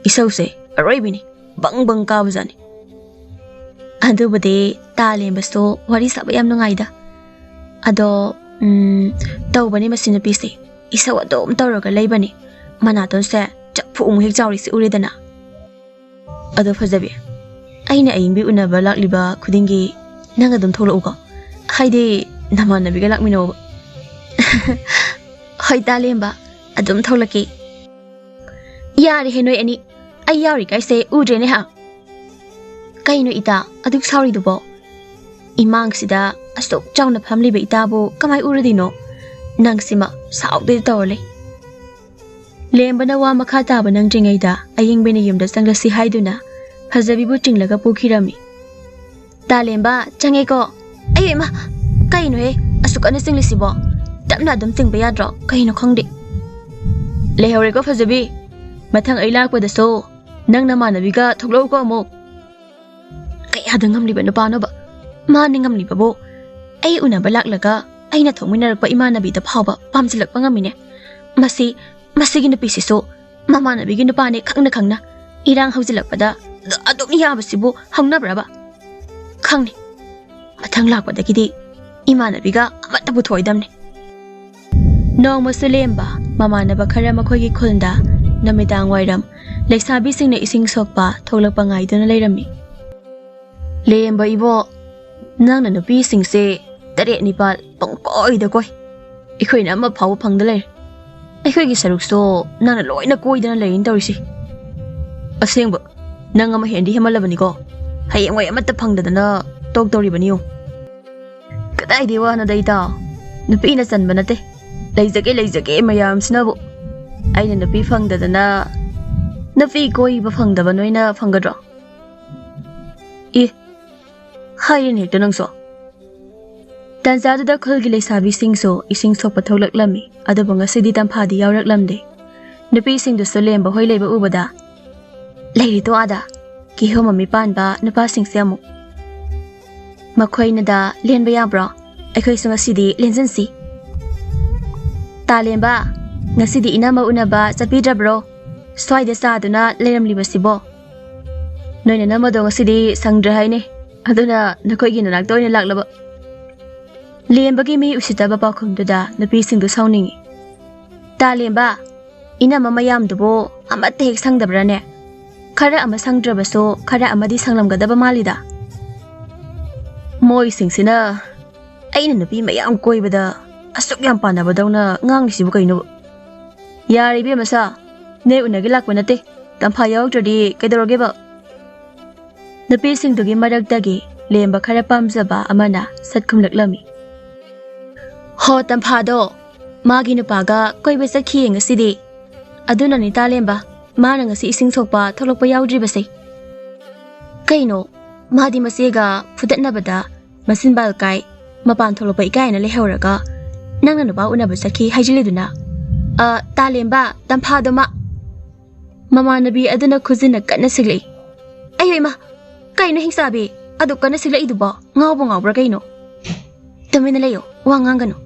ꯏꯁꯧꯁꯦ ꯑꯔꯣꯏꯕꯤꯅꯤ꯫ ꯕꯪ ꯕꯪ ꯀꯥꯕꯖꯥꯠꯅꯤ꯫ ꯑꯗꯨꯕꯨꯗꯤ ꯇꯥ ꯂꯦꯝꯕꯁꯨ ꯋꯥꯔꯤ ꯁꯥꯕ ꯌꯥꯝ ꯅꯨꯡꯉꯥꯏꯗ꯫ ꯑꯗꯣ, ꯎꯝ, ꯇꯧꯕꯅꯤ ꯃꯁꯤ ꯅꯨꯄꯤꯁꯦ꯫ ꯏꯁꯧ ꯑꯗꯨꯝ ꯇꯧꯔꯒ ꯂꯩꯕꯅꯤ꯫ ꯃꯅꯥꯇꯣꯟꯁꯦ ꯆꯐꯨ ꯑꯃꯨꯛ ꯍꯦꯛ ꯆꯥꯎꯔꯤꯁꯦ ꯎꯔꯦꯗꯅ꯫ ꯑꯗꯣ ꯐꯖꯕꯤ, ꯑꯩꯅ ꯑꯏꯪꯕꯤ ꯎꯅꯕ ꯂꯥꯛꯂꯤꯕ ꯈꯨꯗꯤꯡꯒꯤ ꯅꯪ ꯑꯗꯨꯝ ꯊꯣꯛꯂꯛꯎꯀꯣ꯫ ꯍꯥꯏꯗꯤ ꯅꯃꯥꯟꯅꯕꯤꯒ ꯂꯥꯛꯃꯤꯟꯅꯧꯕ꯫ ꯍꯣꯏ ꯇꯥ ꯂꯦꯝꯕ, ꯑꯗꯨꯝ ꯊꯣꯛꯂꯛꯀꯦ꯫ ꯌꯥꯔꯦꯍꯦ ꯅꯣꯏ ꯑꯅꯤ, ꯑꯩ ꯌꯥꯎꯔꯤꯈꯩꯁꯦ ꯎꯗ꯭ꯔꯦꯅꯦ ꯍꯥ? ꯀꯩꯅꯣ ꯏꯇꯥ ꯑꯗꯨꯛ ꯁꯥꯎꯔꯤꯗꯨꯕꯣ? ꯏꯃꯥꯡꯁꯤꯗ ꯑꯁꯨꯛ ꯆꯥꯎꯅ ꯐꯝꯂꯤꯕ ꯏꯇꯥꯕꯨ ꯀꯃꯥꯏ ꯎꯔꯨꯗꯣꯏꯅꯣ? ꯅꯪꯁꯤꯃ ꯁꯥꯎꯗꯣꯏ ꯇꯧꯔ ꯂꯩ꯫ ꯂꯦꯝꯕꯅ ꯋꯥ ꯃꯈꯥ ꯇꯥꯕ ꯅꯪꯗ꯭ꯔꯤꯉꯩꯗ ꯑꯌꯤꯡꯕꯤꯅ ꯌꯨꯝꯗ ꯆꯪꯂꯁꯤ ꯍꯥꯏꯗꯨꯅ ꯐꯖꯕꯤꯕꯨ ꯆꯤꯡꯂꯒ ꯄꯨꯈꯤꯔꯝꯃꯤ꯫ ꯇꯥꯂꯦꯝꯕ, ꯆꯪꯉꯦꯀꯣ꯫ ꯑꯩ ꯏꯃꯥ, ꯀꯩꯅꯣꯍꯦ, ꯑꯁꯨꯛ ꯀꯟꯅ ꯆꯤꯡꯂꯤꯁꯤꯕꯣ? ꯇꯞꯅ ꯑꯗꯨꯝ ꯆꯤꯡꯕ ꯌꯥꯗ꯭ꯔꯣ? ꯀꯩꯅꯣ ꯈꯪꯗꯦ꯫ ꯂꯩꯍꯧꯔꯦꯀꯣ ꯐꯖꯕꯤ, ꯃꯊꯪ ꯑꯩ ꯂꯥꯛꯄꯗꯁꯨ ꯅꯪ ꯅꯃꯥꯟꯅꯕꯤꯒ ꯊꯣꯛꯂꯛꯎꯀꯣ ꯑꯃꯨꯛ꯫ ꯀꯌꯥꯗ ꯉꯝꯂꯤꯕ ꯅꯨꯄꯥꯅꯣꯕ? ꯃꯥꯅ ꯉꯝꯂꯤꯕꯕꯨ ꯑꯩ ꯎꯅꯕ ꯂꯥꯛꯂꯒ ꯑꯩꯅ ꯊꯣꯛꯃꯤꯟꯅꯔꯛꯄ ꯏꯃꯥꯟꯅꯕꯤꯗ ꯐꯥꯎꯕ ꯄꯥꯝꯁꯤꯜꯂꯛꯄ ꯉꯝꯃꯤꯅꯦ꯫ ꯃꯁꯤ, ꯃꯁꯤꯒꯤ ꯅꯨꯄꯤꯁꯤꯁꯨ ꯃꯃꯥꯟꯅꯕꯤꯒꯤ ꯅꯨꯄꯥꯅꯦ ꯈꯪꯅ ꯈꯪꯅ ꯏꯔꯥꯡ ꯍꯧꯖꯤꯜꯂꯛꯄꯗ ꯑꯗꯨꯝ ꯌꯥꯕꯁꯤꯕꯨ ꯍꯧꯅꯕ꯭ꯔꯕ? ꯈꯪꯅꯤ꯫ ꯃꯊꯪ ꯂꯥꯛꯄꯗꯒꯤꯗꯤ ꯏꯃꯥꯟꯅꯕꯤꯒ ꯑꯃꯠꯇ ꯄꯨꯊꯣꯛꯑꯣꯏꯗꯝꯅꯤ꯫ ꯅꯣꯡꯃꯁꯨ ꯂꯦꯝꯕ ꯃꯃꯥꯟꯅꯕ ꯈꯔ ꯃꯈꯣꯏꯒꯤ ꯈꯨꯜꯗ ꯅꯨꯃꯤꯗꯥꯡ ꯋꯥꯏꯔꯝ ꯂꯩꯁꯥꯕꯤꯁꯤꯡꯅ ꯏꯁꯤꯡ ꯁꯣꯛꯄ ꯊꯣꯛꯂꯛꯄ ꯉꯥꯏꯗꯨꯅ ꯂꯩꯔꯝꯃꯤ꯫ ꯂꯦꯝꯕ ꯏꯕꯣ, ꯅꯪꯅ ꯅꯨꯄꯤꯁꯤꯡꯁꯦ ꯇꯔꯦꯠ ꯅꯤꯄꯥꯜ ꯄꯪꯀꯣꯏꯗ ꯀꯣꯏ꯫ ꯑꯩꯈꯣꯏꯅ ꯑꯃ ꯐꯥꯎꯕ ꯐꯪꯗ ꯂꯩꯔꯦ꯫ ꯑꯩꯈꯣꯏꯒꯤ ꯁꯔꯨꯛꯁꯨ ꯅꯪꯅ ꯂꯣꯏꯅ ꯀꯣꯏꯗꯅ ꯂꯩꯔꯤꯅ ꯇꯧꯔꯤꯁꯦ꯫ ꯑꯁꯦꯡꯕ, ꯅꯪ ꯑꯃ ꯍꯦꯟꯗꯤ ꯍꯦꯟꯃꯜꯂꯕꯅꯤꯀꯣ꯫ ꯍꯌꯦꯡꯋꯥꯏ ꯑꯃꯠꯇ ꯐꯪꯗꯗꯅ ꯇꯣꯛ ꯇꯧꯔꯤꯕꯅꯤ ꯌꯦꯡꯉꯨ꯫ ꯀꯗꯥꯏꯗꯩ ꯋꯥꯅꯣꯗ ꯏꯇꯥꯎ? ꯅꯨꯄꯤꯅ ꯆꯟꯕ ꯅꯠꯇꯦ꯫ ꯂꯩꯖꯒꯦ, ꯂꯩꯖꯒꯦ ꯃꯌꯥꯝꯁꯤꯅꯕꯨ꯫ ꯑꯩꯅ ꯅꯨꯄꯤ ꯐꯪꯗꯗꯅ, ꯅꯨꯄꯤ ꯀꯣꯏꯕ ꯐꯪꯗꯕ ꯅꯣꯏꯅ ꯐꯪꯒꯗ꯭ꯔꯣ? ꯏ, ꯍꯥꯏꯔꯤꯅꯦ ꯍꯦꯛꯇ ꯅꯪꯁꯨ꯫ ꯇꯥꯟꯖꯥꯗꯨꯗ ꯈꯨꯜꯒꯤ ꯂꯩꯁꯥꯕꯤꯁꯤꯡꯁꯨ ꯏꯁꯤꯡ ꯁꯣꯛꯄ ꯊꯣꯛꯂꯛꯂꯝꯃꯤ, ꯑꯗꯨꯕꯨ ꯉꯁꯤꯗꯤ ꯇꯝꯐꯥꯗꯤ ꯌꯥꯎꯔꯛꯂꯝꯗꯦ꯫ ꯅꯨꯄꯤꯁꯤꯡꯗꯨꯁꯨ ꯂꯦꯝꯕ ꯍꯣꯏ ꯂꯩꯕ ꯎꯕꯗ, "ꯂꯩꯔꯤꯗꯣ ꯑꯥꯗ, ꯀꯤꯍꯣꯝ ꯃꯃꯤ ꯄꯥꯟꯕ ꯅꯨꯄꯥꯁꯤꯡꯁꯦ ꯑꯃꯨꯛ"꯫ ꯃꯈꯣꯏꯅꯗ ꯂꯦꯟꯕ ꯌꯥꯕ꯭ꯔꯣ? ꯑꯩꯈꯣꯏꯁꯨ ꯉꯁꯤꯗꯤ ꯂꯦꯟꯖꯟꯁꯤ꯫ ꯇꯥꯂꯦꯝꯕ, ꯉꯁꯤꯗꯤ ꯏꯅꯝꯃ ꯎꯅꯕ ꯆꯠꯄꯤꯗ꯭ꯔꯕ꯭ꯔꯣ? ꯁ꯭ꯋꯥꯏꯗ ꯆꯥꯗꯨꯅ ꯂꯩꯔꯝꯂꯤꯕꯁꯤꯕꯣ? ꯅꯣꯏ ꯅꯅꯝꯃꯗꯣ ꯉꯁꯤꯗꯤ ꯁꯪꯗ꯭ꯔꯦ ꯍꯥꯏꯅꯦ, ꯑꯗꯨꯅ ꯅꯈꯣꯏꯒꯤ ꯅꯅꯥꯛꯇ ꯑꯣꯏꯅ ꯂꯥꯛꯂꯕ꯫ ꯂꯦꯝꯕꯒꯤ ꯃꯤ ꯎꯁꯤꯠꯇꯕ ꯄꯥꯎꯈꯨꯝꯗꯨꯗ ꯅꯨꯄꯤꯁꯤꯡꯗꯨ ꯁꯥꯎꯅꯤꯡꯏ꯫ ꯇꯥꯂꯦꯝꯕ, ꯏꯅꯝꯃ ꯃꯌꯥꯝꯗꯨꯕꯨ ꯑꯃꯠꯇ ꯍꯦꯛ ꯁꯪꯗꯕ꯭ꯔꯥꯅꯦ? ꯈꯔ ꯑꯃ ꯁꯪꯗ꯭ꯔꯕꯁꯨ ꯈꯔ ꯑꯃꯗꯤ ꯁꯪꯂꯝꯒꯗꯕ ꯃꯥꯜꯂꯤꯗ꯫ ꯃꯣꯏꯁꯤꯡꯁꯤꯅ ꯑꯩꯅ ꯅꯨꯄꯤ ꯃꯌꯥꯝ ꯀꯣꯏꯕꯗ ꯑꯁꯨꯛ ꯌꯥꯝ ꯄꯥꯟꯅꯕꯗꯧꯅ ꯉꯥꯡꯂꯤꯁꯤꯕꯨ ꯀꯩꯅꯣ? ꯌꯥꯔꯦ ꯏꯕꯦꯝꯃ ꯁꯥ, ꯅꯣꯏ ꯎꯅꯒꯦ ꯂꯥꯛꯄ ꯅꯠꯇꯦ, ꯇꯝꯐꯥ ꯌꯥꯎꯔꯛꯇ꯭ꯔꯗꯤ ꯀꯩꯗꯧꯔꯒꯦꯕ? ꯅꯨꯄꯤꯁꯤꯡꯗꯨꯒꯤ ꯃꯔꯛꯇꯒꯤ ꯂꯦꯝꯕ ꯈꯔ ꯄꯥꯝꯖꯕ ꯑꯃꯅ ꯁꯠ ꯈꯨꯝꯂꯛꯂꯝꯃꯤ꯫ ꯍꯣ, ꯇꯝꯐꯥꯗꯣ ꯃꯥꯒꯤ ꯅꯨꯄꯥꯒ ꯀꯣꯏꯕ ꯆꯠꯈꯤꯌꯦ ꯉꯁꯤꯗꯤ꯫ ꯑꯗꯨꯅꯅꯤ ꯇꯥꯂꯦꯝꯕ, ꯃꯥꯅ ꯉꯁꯤ ꯏꯁꯤꯡ ꯁꯣꯛꯄ ꯊꯣꯛꯂꯛꯄ ꯌꯥꯎꯗ꯭ꯔꯤꯕꯁꯦ꯫ ꯀꯩꯅꯣ, ꯃꯥꯗꯤ ꯃꯆꯦꯒ ꯐꯨꯗꯠꯅꯕꯗ ꯃꯆꯤꯟꯕꯥꯜ ꯀꯥꯏ, ꯃꯄꯥꯟ ꯊꯣꯛꯂꯛꯄ ꯏꯀꯥꯏꯅ ꯂꯩꯍꯧꯔꯒ ꯅꯪꯅ ꯅꯨꯄꯥ ꯎꯅꯕ ꯆꯠꯈꯤ ꯍꯥꯏꯖꯤꯜꯂꯤꯗꯨꯅ? ꯑ, ꯇꯥꯂꯦꯝꯕ, ꯇꯝꯐꯥꯗꯣ ꯃꯥ꯫ ꯃꯃꯥꯟꯅꯕꯤ ꯑꯗꯨꯅ ꯈꯨꯖꯤꯟꯅ ꯀꯟꯅ ꯁꯤꯛꯂꯛꯏ꯫ ꯑꯩꯌꯣ ꯏꯃꯥ, ꯀꯩꯅꯣ ꯍꯤꯡꯆꯥꯕꯤ ꯑꯗꯨ ꯀꯟꯅ ꯁꯤꯛꯂꯛꯏꯗꯨꯕꯣ? ꯉꯥꯎꯕ ꯉꯥꯎꯕ꯭ꯔꯥ ꯀꯩꯅꯣ? ꯇꯨꯃꯤꯟꯅ ꯂꯩꯌꯣ, ꯋꯥ ꯉꯥꯡꯒꯅꯨ꯫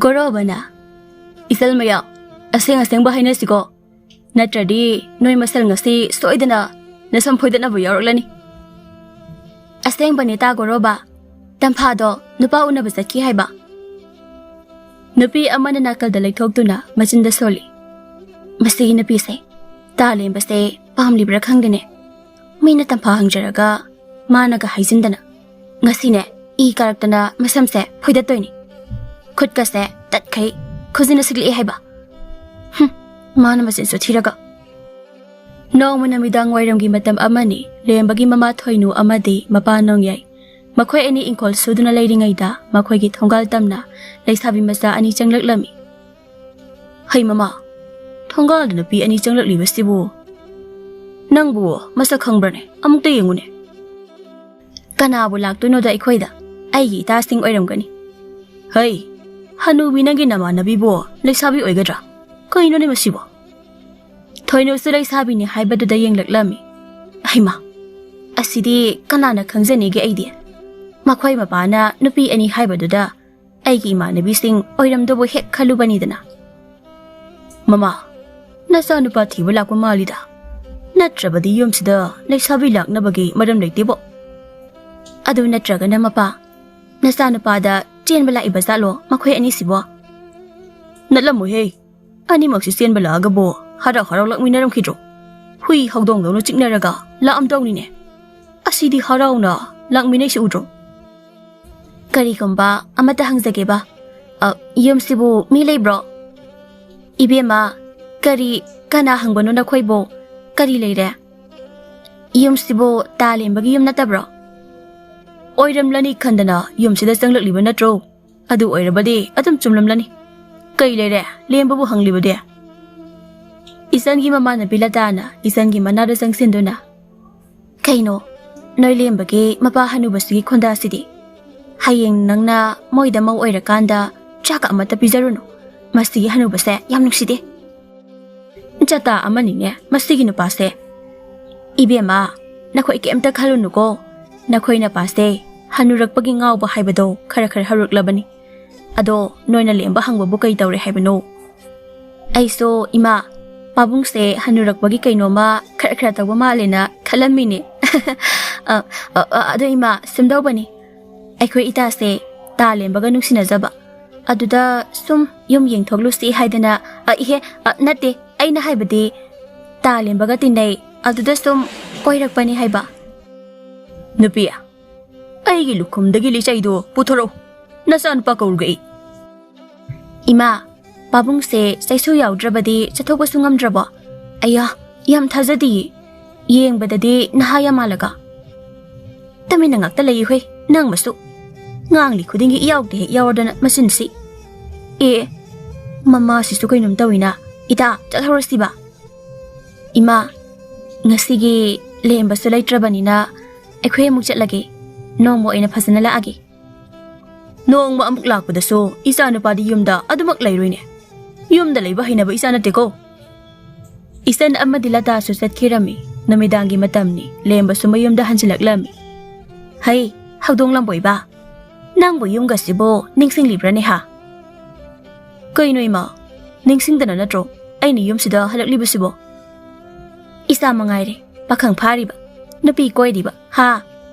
ꯒꯣꯔꯣꯕꯅ, ꯏꯆꯜ ꯃꯌꯥꯝ, ꯑꯁꯦꯡ ꯑꯁꯦꯡꯕ ꯍꯥꯏꯅꯁꯤꯀꯣ, ꯅꯠꯇ꯭ꯔꯗꯤ ꯅꯣꯏ ꯃꯁꯦꯜ ꯉꯁꯤ ꯁꯣꯏꯗꯅ ꯅꯁꯝ ꯐꯣꯏꯗꯠꯅꯕ ꯌꯥꯎꯔꯛꯂꯅꯤ꯫ ꯑꯁꯦꯡꯕꯅꯦ ꯇꯥ ꯒꯣꯔꯣꯕ, ꯇꯝꯐꯥꯗꯣ ꯅꯨꯄꯥ ꯎꯅꯕ ꯆꯠꯈꯤ ꯍꯥꯏꯕ꯫ ꯅꯨꯄꯤ ꯑꯃꯅ ꯅꯥꯀꯜꯗ ꯂꯩꯊꯣꯛꯇꯨꯅ ꯃꯆꯤꯟꯗ ꯁꯣꯜꯂꯤ꯫ ꯃꯁꯤꯒꯤ ꯅꯨꯄꯤꯁꯦ, ꯇꯥꯂꯦꯝꯕꯁꯦ ꯄꯥꯝꯂꯤꯕ꯭ꯔꯥ ꯈꯪꯗꯦꯅꯦ꯫ ꯃꯤꯅ ꯇꯝꯐꯥ ꯍꯪꯖꯔꯒ ꯃꯥꯅꯒ ꯍꯥꯏꯖꯤꯟꯗꯅ꯫ ꯉꯁꯤꯅꯦ ꯏ ꯀꯥꯔꯛꯇꯅ ꯃꯁꯝꯁꯦ ꯐꯣꯏꯗꯠꯇꯣꯏꯅꯤ꯫ ꯈꯨꯠꯀꯁꯦ ꯇꯠꯈꯩ ꯈꯨꯖꯤꯟꯅ ꯁꯤꯛꯂꯛꯑꯦ ꯍꯥꯏꯕ꯫ ꯍꯨꯝ, ꯃꯥꯅ ꯃꯆꯤꯟꯁꯨ ꯊꯤꯔꯒ꯫ ꯅꯣꯡꯃ ꯅꯨꯃꯤꯗꯥꯡ ꯋꯥꯏꯔꯝꯒꯤ ꯃꯇꯝ ꯑꯃꯅꯤ꯫ ꯂꯦꯝꯕꯒꯤ ꯃꯃꯥ ꯊꯣꯏꯅꯨ ꯑꯃꯗꯤ ꯃꯄꯥ ꯅꯣꯡꯌꯥꯏ, ꯃꯈꯣꯏ ꯑꯅꯤ ꯏꯪꯈꯣꯜ ꯁꯨꯗꯨꯅ ꯂꯩꯔꯤꯉꯩꯗ ꯃꯈꯣꯏꯒꯤ ꯊꯣꯡꯒꯥꯜ ꯇꯝꯅ ꯂꯩꯁꯥꯕꯤ ꯃꯆꯥ ꯑꯅꯤ ꯆꯪꯂꯛꯂꯝꯃꯤ꯫ "ꯍꯩ ꯃꯃꯥ, ꯊꯣꯡꯒꯥꯜꯗ ꯅꯨꯄꯤ ꯑꯅꯤ ꯆꯪꯂꯛꯂꯤꯕꯁꯤꯕꯨ ꯅꯪꯕꯨ ꯃꯁꯛ ꯈꯪꯕ꯭ꯔꯅꯦ? ꯑꯃꯨꯛꯇ ꯌꯦꯡꯉꯨꯅꯦ꯫" "ꯀꯅꯥꯕꯨ ꯂꯥꯛꯇꯣꯏꯅꯣꯗ ꯑꯩꯈꯣꯏꯗ? ꯑꯩꯒꯤ ꯏꯇꯥꯁꯤꯡ ꯑꯣꯏꯔꯝꯒꯅꯤ꯫" "ꯍꯩ, ꯍꯅꯨꯕꯤ, ꯅꯪꯒꯤ ꯅꯃꯥꯟꯅꯕꯤꯕꯨ ꯂꯩꯁꯥꯕꯤ ꯑꯣꯏꯒꯗ꯭ꯔꯥ? ꯀꯩꯅꯣꯅꯦ ꯃꯁꯤꯕꯣ?" ꯊꯣꯏꯅꯨꯁꯨ ꯂꯩꯁꯥꯕꯤꯅꯤ ꯍꯥꯏꯕꯗꯨꯗ ꯌꯦꯡꯂꯛꯂꯝꯃꯤ꯫ "ꯍꯩꯃꯥ, ꯑꯁꯤꯗꯤ ꯀꯅꯥꯅ ꯈꯪꯖꯅꯤꯒꯦ ꯑꯩꯗꯤ? ꯃꯈꯣꯏ ꯃꯄꯥꯅ ꯅꯨꯄꯤ ꯑꯅꯤ ꯍꯥꯏꯕꯗꯨꯗ ꯑꯩꯒꯤ ꯏꯃꯥꯟꯅꯕꯤꯁꯤꯡ ꯑꯣꯏꯔꯝꯗꯕꯨ ꯍꯦꯛ ꯈꯜꯂꯨꯕꯅꯤꯗꯅ꯫ "ꯃꯃꯥ, ꯅꯆꯥꯅꯨꯄꯥ ꯊꯤꯕ ꯂꯥꯛꯄ ꯃꯥꯜꯂꯤꯗ꯫ ꯅꯠꯇ꯭ꯔꯕꯗꯤ ꯌꯨꯝꯁꯤꯗ ꯂꯩꯁꯥꯕꯤ ꯂꯥꯛꯅꯕꯒꯤ ꯃꯔꯝ ꯂꯩꯇꯦꯕꯣ꯫ ꯑꯗꯨ ꯅꯠꯇ꯭ꯔꯒꯅ ꯃꯄꯥ, ꯅꯆꯥꯅꯨꯄꯥꯗ ꯆꯦꯟꯕ ꯂꯥꯛꯏꯕ ꯖꯥꯠꯂꯣ ꯃꯈꯣꯏ ꯑꯅꯤꯁꯤꯕꯣ?" "ꯅꯠꯂꯝꯃꯣꯏꯍꯦ꯫ ꯑꯅꯤꯃꯛꯁꯤ ꯆꯦꯟꯕ ꯂꯥꯛꯑꯒꯕꯨ ꯍꯔꯥꯎ ꯍꯔꯥꯎ ꯂꯥꯛꯃꯤꯟꯅꯔꯝꯈꯤꯗ꯭ꯔꯣ? ꯍꯨꯏ ꯍꯧꯗꯣꯡꯗꯧꯅ ꯆꯤꯛꯅꯔꯒ ꯂꯥꯛꯑꯝꯗꯧꯅꯤꯅꯦ꯫ ꯑꯁꯤꯗꯤ ꯍꯔꯥꯎꯅ ꯂꯥꯛꯃꯤꯟꯅꯩꯁꯤ ꯎꯗ꯭ꯔꯣ?" "ꯀꯔꯤꯒꯨꯝꯕ ꯑꯃꯠꯇ ꯍꯪꯖꯒꯦꯕ꯫ ꯑ, ꯌꯨꯝꯁꯤꯕꯨ ꯃꯤ ꯂꯩꯕ꯭ꯔꯣ?" "ꯏꯕꯦꯝꯃ, ꯀꯔꯤ, ꯀꯅꯥ ꯍꯪꯕꯅꯣ ꯅꯈꯣꯏꯕꯨ? ꯀꯔꯤ ꯂꯩꯔꯦ? ꯌꯨꯝꯁꯤꯕꯨ ꯇꯥ ꯂꯦꯝꯕꯒꯤ ꯌꯨꯝ ꯅꯠꯇꯕ꯭ꯔꯣ?" "ꯑꯣꯏꯔꯝꯂꯅꯤ ꯈꯟꯗꯅ ꯌꯨꯝꯁꯤꯗ ꯆꯪꯂꯛꯂꯤꯕ ꯅꯠꯇ꯭ꯔꯣ? ꯑꯗꯨ ꯑꯣꯏꯔꯕꯗꯤ ꯑꯗꯨꯝ ꯆꯨꯝꯂꯝꯂꯅꯤ꯫ ꯀꯩ ꯂꯩꯔꯦ? ꯂꯦꯝꯕꯕꯨ ꯍꯪꯂꯤꯕꯗꯤ?" ꯏꯆꯟꯒꯤ ꯃꯃꯥꯟꯅꯕꯤ ꯂꯇꯥꯅ ꯏꯆꯟꯒꯤ ꯃꯅꯥꯗ ꯆꯪꯁꯤꯟꯗꯨꯅ, "ꯀꯩꯅꯣ, ꯅꯣꯏ ꯂꯦꯝꯕꯒꯤ ꯃꯄꯥ ꯍꯅꯨꯕꯁꯤꯒꯤ ꯈꯣꯟꯗꯥꯁꯤꯗꯤ? ꯍꯌꯦꯡ ꯅꯪꯅ ꯃꯣꯏꯗ ꯃꯧ ꯑꯣꯏꯔꯀꯥꯟꯗ ꯆꯥꯛꯀ ꯑꯃꯠꯇ ꯄꯤꯖꯔꯨꯅꯨ꯫ ꯃꯁꯤꯒꯤ ꯍꯅꯨꯕꯁꯦ ꯌꯥꯝ ꯅꯨꯡꯁꯤꯗꯦ꯫ ꯖꯇꯥ ꯑꯃꯅꯤꯅꯦ ꯃꯁꯤꯒꯤ ꯅꯨꯄꯥꯁꯦ꯫ ꯏꯕꯦꯝꯃ, ꯅꯈꯣꯏ ꯀꯩꯝꯇ ꯈꯜꯂꯨꯅꯨꯀꯣ꯫ ꯅꯈꯣꯏ ꯅꯄꯥꯁꯦ ꯍꯅꯨꯔꯛꯄꯒꯤ ꯉꯥꯎꯕ ꯍꯥꯏꯕꯗꯣ ꯈꯔ ꯈꯔ ꯍꯧꯔꯛꯂꯕꯅꯤ꯫ ꯑꯗꯣ ꯅꯣꯏꯅ ꯂꯦꯝꯕ ꯍꯪꯕꯕꯨ ꯀꯩ ꯇꯧꯔꯦ ꯍꯥꯏꯕꯅꯣ?" "ꯑꯩꯁꯨ, ꯏꯃꯥ, ꯄꯥꯕꯨꯡꯁꯦ ꯍꯅꯨꯔꯛꯄꯒꯤ ꯀꯩꯅꯣꯝꯃ ꯈꯔ ꯈꯔ ꯇꯧꯕ ꯃꯥꯜꯂꯦꯅ ꯈꯜꯂꯝꯃꯤꯅꯦ꯫" "ꯑ, ꯑ, ꯑ, ꯑꯗꯣ ꯏꯃꯥ, ꯁꯨꯝꯗꯧꯕꯅꯤ꯫ ꯑꯩꯈꯣꯏ ꯏꯇꯥꯁꯦ ꯇꯥ ꯂꯦꯝꯕꯒ ꯅꯨꯡꯁꯤꯅꯖꯕ꯫ ꯑꯗꯨꯗ ꯁꯨꯝ ꯌꯨꯝ ꯌꯦꯡꯊꯣꯛꯂꯨꯁꯤ ꯍꯥꯏꯗꯅ, ꯑ, ꯏꯍꯦ, ꯑ, ꯅꯠꯇꯦ, ꯑꯩꯅ ꯍꯥꯏꯕꯗꯤ ꯇꯥ ꯂꯦꯝꯕꯒ ꯇꯤꯟꯅꯩ, ꯑꯗꯨꯗ ꯁꯨꯝ ꯀꯣꯏꯔꯛꯄꯅꯤ ꯍꯥꯏꯕ꯫" "ꯅꯨꯄꯤ, ꯑꯩꯒꯤ ꯂꯨꯈꯨꯝꯗꯒꯤ ꯂꯤꯆꯩꯗꯨ ꯄꯨꯊꯣꯔꯛꯎ꯫ ꯅꯆꯥꯅꯨꯄꯥ ꯀꯧꯔꯒ ꯑꯩ꯫" "ꯏꯃꯥ, ꯄꯥꯕꯨꯡꯁꯦ ꯆꯩꯁꯨ ꯌꯥꯎꯗ꯭ꯔꯕꯗꯤ ꯆꯠꯊꯣꯛꯄꯁꯨ ꯉꯝꯗ꯭ꯔꯕꯣ? ꯑꯌꯥ, ꯌꯥꯝ ꯊꯥꯖꯗꯤꯌꯦ꯫ ꯌꯦꯡꯕꯗꯗꯤ ꯅꯍꯥ ꯌꯥꯝ ꯃꯥꯜꯂꯒ꯫" "ꯇꯨꯃꯤꯟꯅ ꯉꯥꯛꯇ ꯂꯩꯌꯨ ꯍꯦ, ꯅꯪ ꯃꯁꯨ꯫ ꯉꯥꯡꯂꯤ ꯈꯨꯗꯤꯡꯒꯤ ꯏꯌꯥꯎꯗ ꯍꯦꯛ ꯌꯥꯎꯔꯗꯅ ꯃꯆꯤꯟꯁꯤ꯫ ꯑꯦ, ꯃꯃꯥꯁꯤꯁꯨ ꯀꯩꯅꯣꯝ ꯇꯧꯏꯅ꯫ ꯏꯇꯥ, ꯆꯠꯍꯧꯔꯁꯤꯕ꯫" "ꯏꯃꯥ, ꯉꯁꯤꯒꯤ ꯂꯦꯝꯕꯁꯨ ꯂꯩꯇ꯭ꯔꯕꯅꯤꯅ ꯑꯩꯈꯣꯏ ꯑꯃꯨꯛ ꯆꯠꯂꯒꯦ꯫ ꯅꯣꯡꯃ ꯑꯣꯏꯅ ꯐꯖꯅ ꯂꯥꯛꯑꯒꯦ꯫" "ꯅꯣꯡꯃ ꯑꯃꯨꯛ ꯂꯥꯛꯄꯗꯁꯨ ꯏꯆꯥ ꯅꯨꯄꯥꯗꯤ ꯌꯨꯝꯗ ꯑꯗꯨꯃꯛ ꯂꯩꯔꯣꯏꯅꯦ꯫ ꯌꯨꯝꯗ ꯂꯩꯕ ꯍꯩꯅꯕ ꯏꯆꯥ ꯅꯠꯇꯦꯀꯣ꯫" ꯏꯆꯟ ꯑꯃꯗꯤ ꯂꯇꯥꯁꯨ ꯆꯠꯈꯤꯔꯝꯃꯤ꯫ ꯅꯨꯃꯤꯗꯥꯡꯒꯤ ꯃꯇꯝꯅꯤ, ꯂꯦꯝꯕꯁꯨ ꯃꯌꯨꯝꯗ ꯍꯟꯖꯤꯜꯂꯛꯂꯝꯃꯤ꯫ "ꯍꯩ, ꯍꯧꯗꯣꯡ ꯂꯝꯕꯣꯏꯕ, ꯅꯪꯕꯨ ꯌꯨꯝꯒꯁꯤꯕꯨ ꯅꯤꯡꯁꯤꯡꯂꯤꯕ꯭ꯔꯅꯦ ꯍꯥ?" "ꯀꯩꯅꯣ ꯏꯃꯥ, ꯅꯤꯡꯁꯤꯡꯗꯅ ꯅꯠꯇ꯭ꯔꯣ ꯑꯩꯅ ꯌꯨꯝꯁꯤꯗ ꯍꯜꯂꯛꯂꯤꯕꯁꯤꯕꯣ? ꯏꯆꯥ ꯃꯉꯥꯏꯔꯦ, ꯄꯥꯈꯪ ꯐꯥꯔꯤꯕ, ꯅꯨꯄꯤ ꯀꯣꯏꯔꯤꯕ, ꯍꯥ?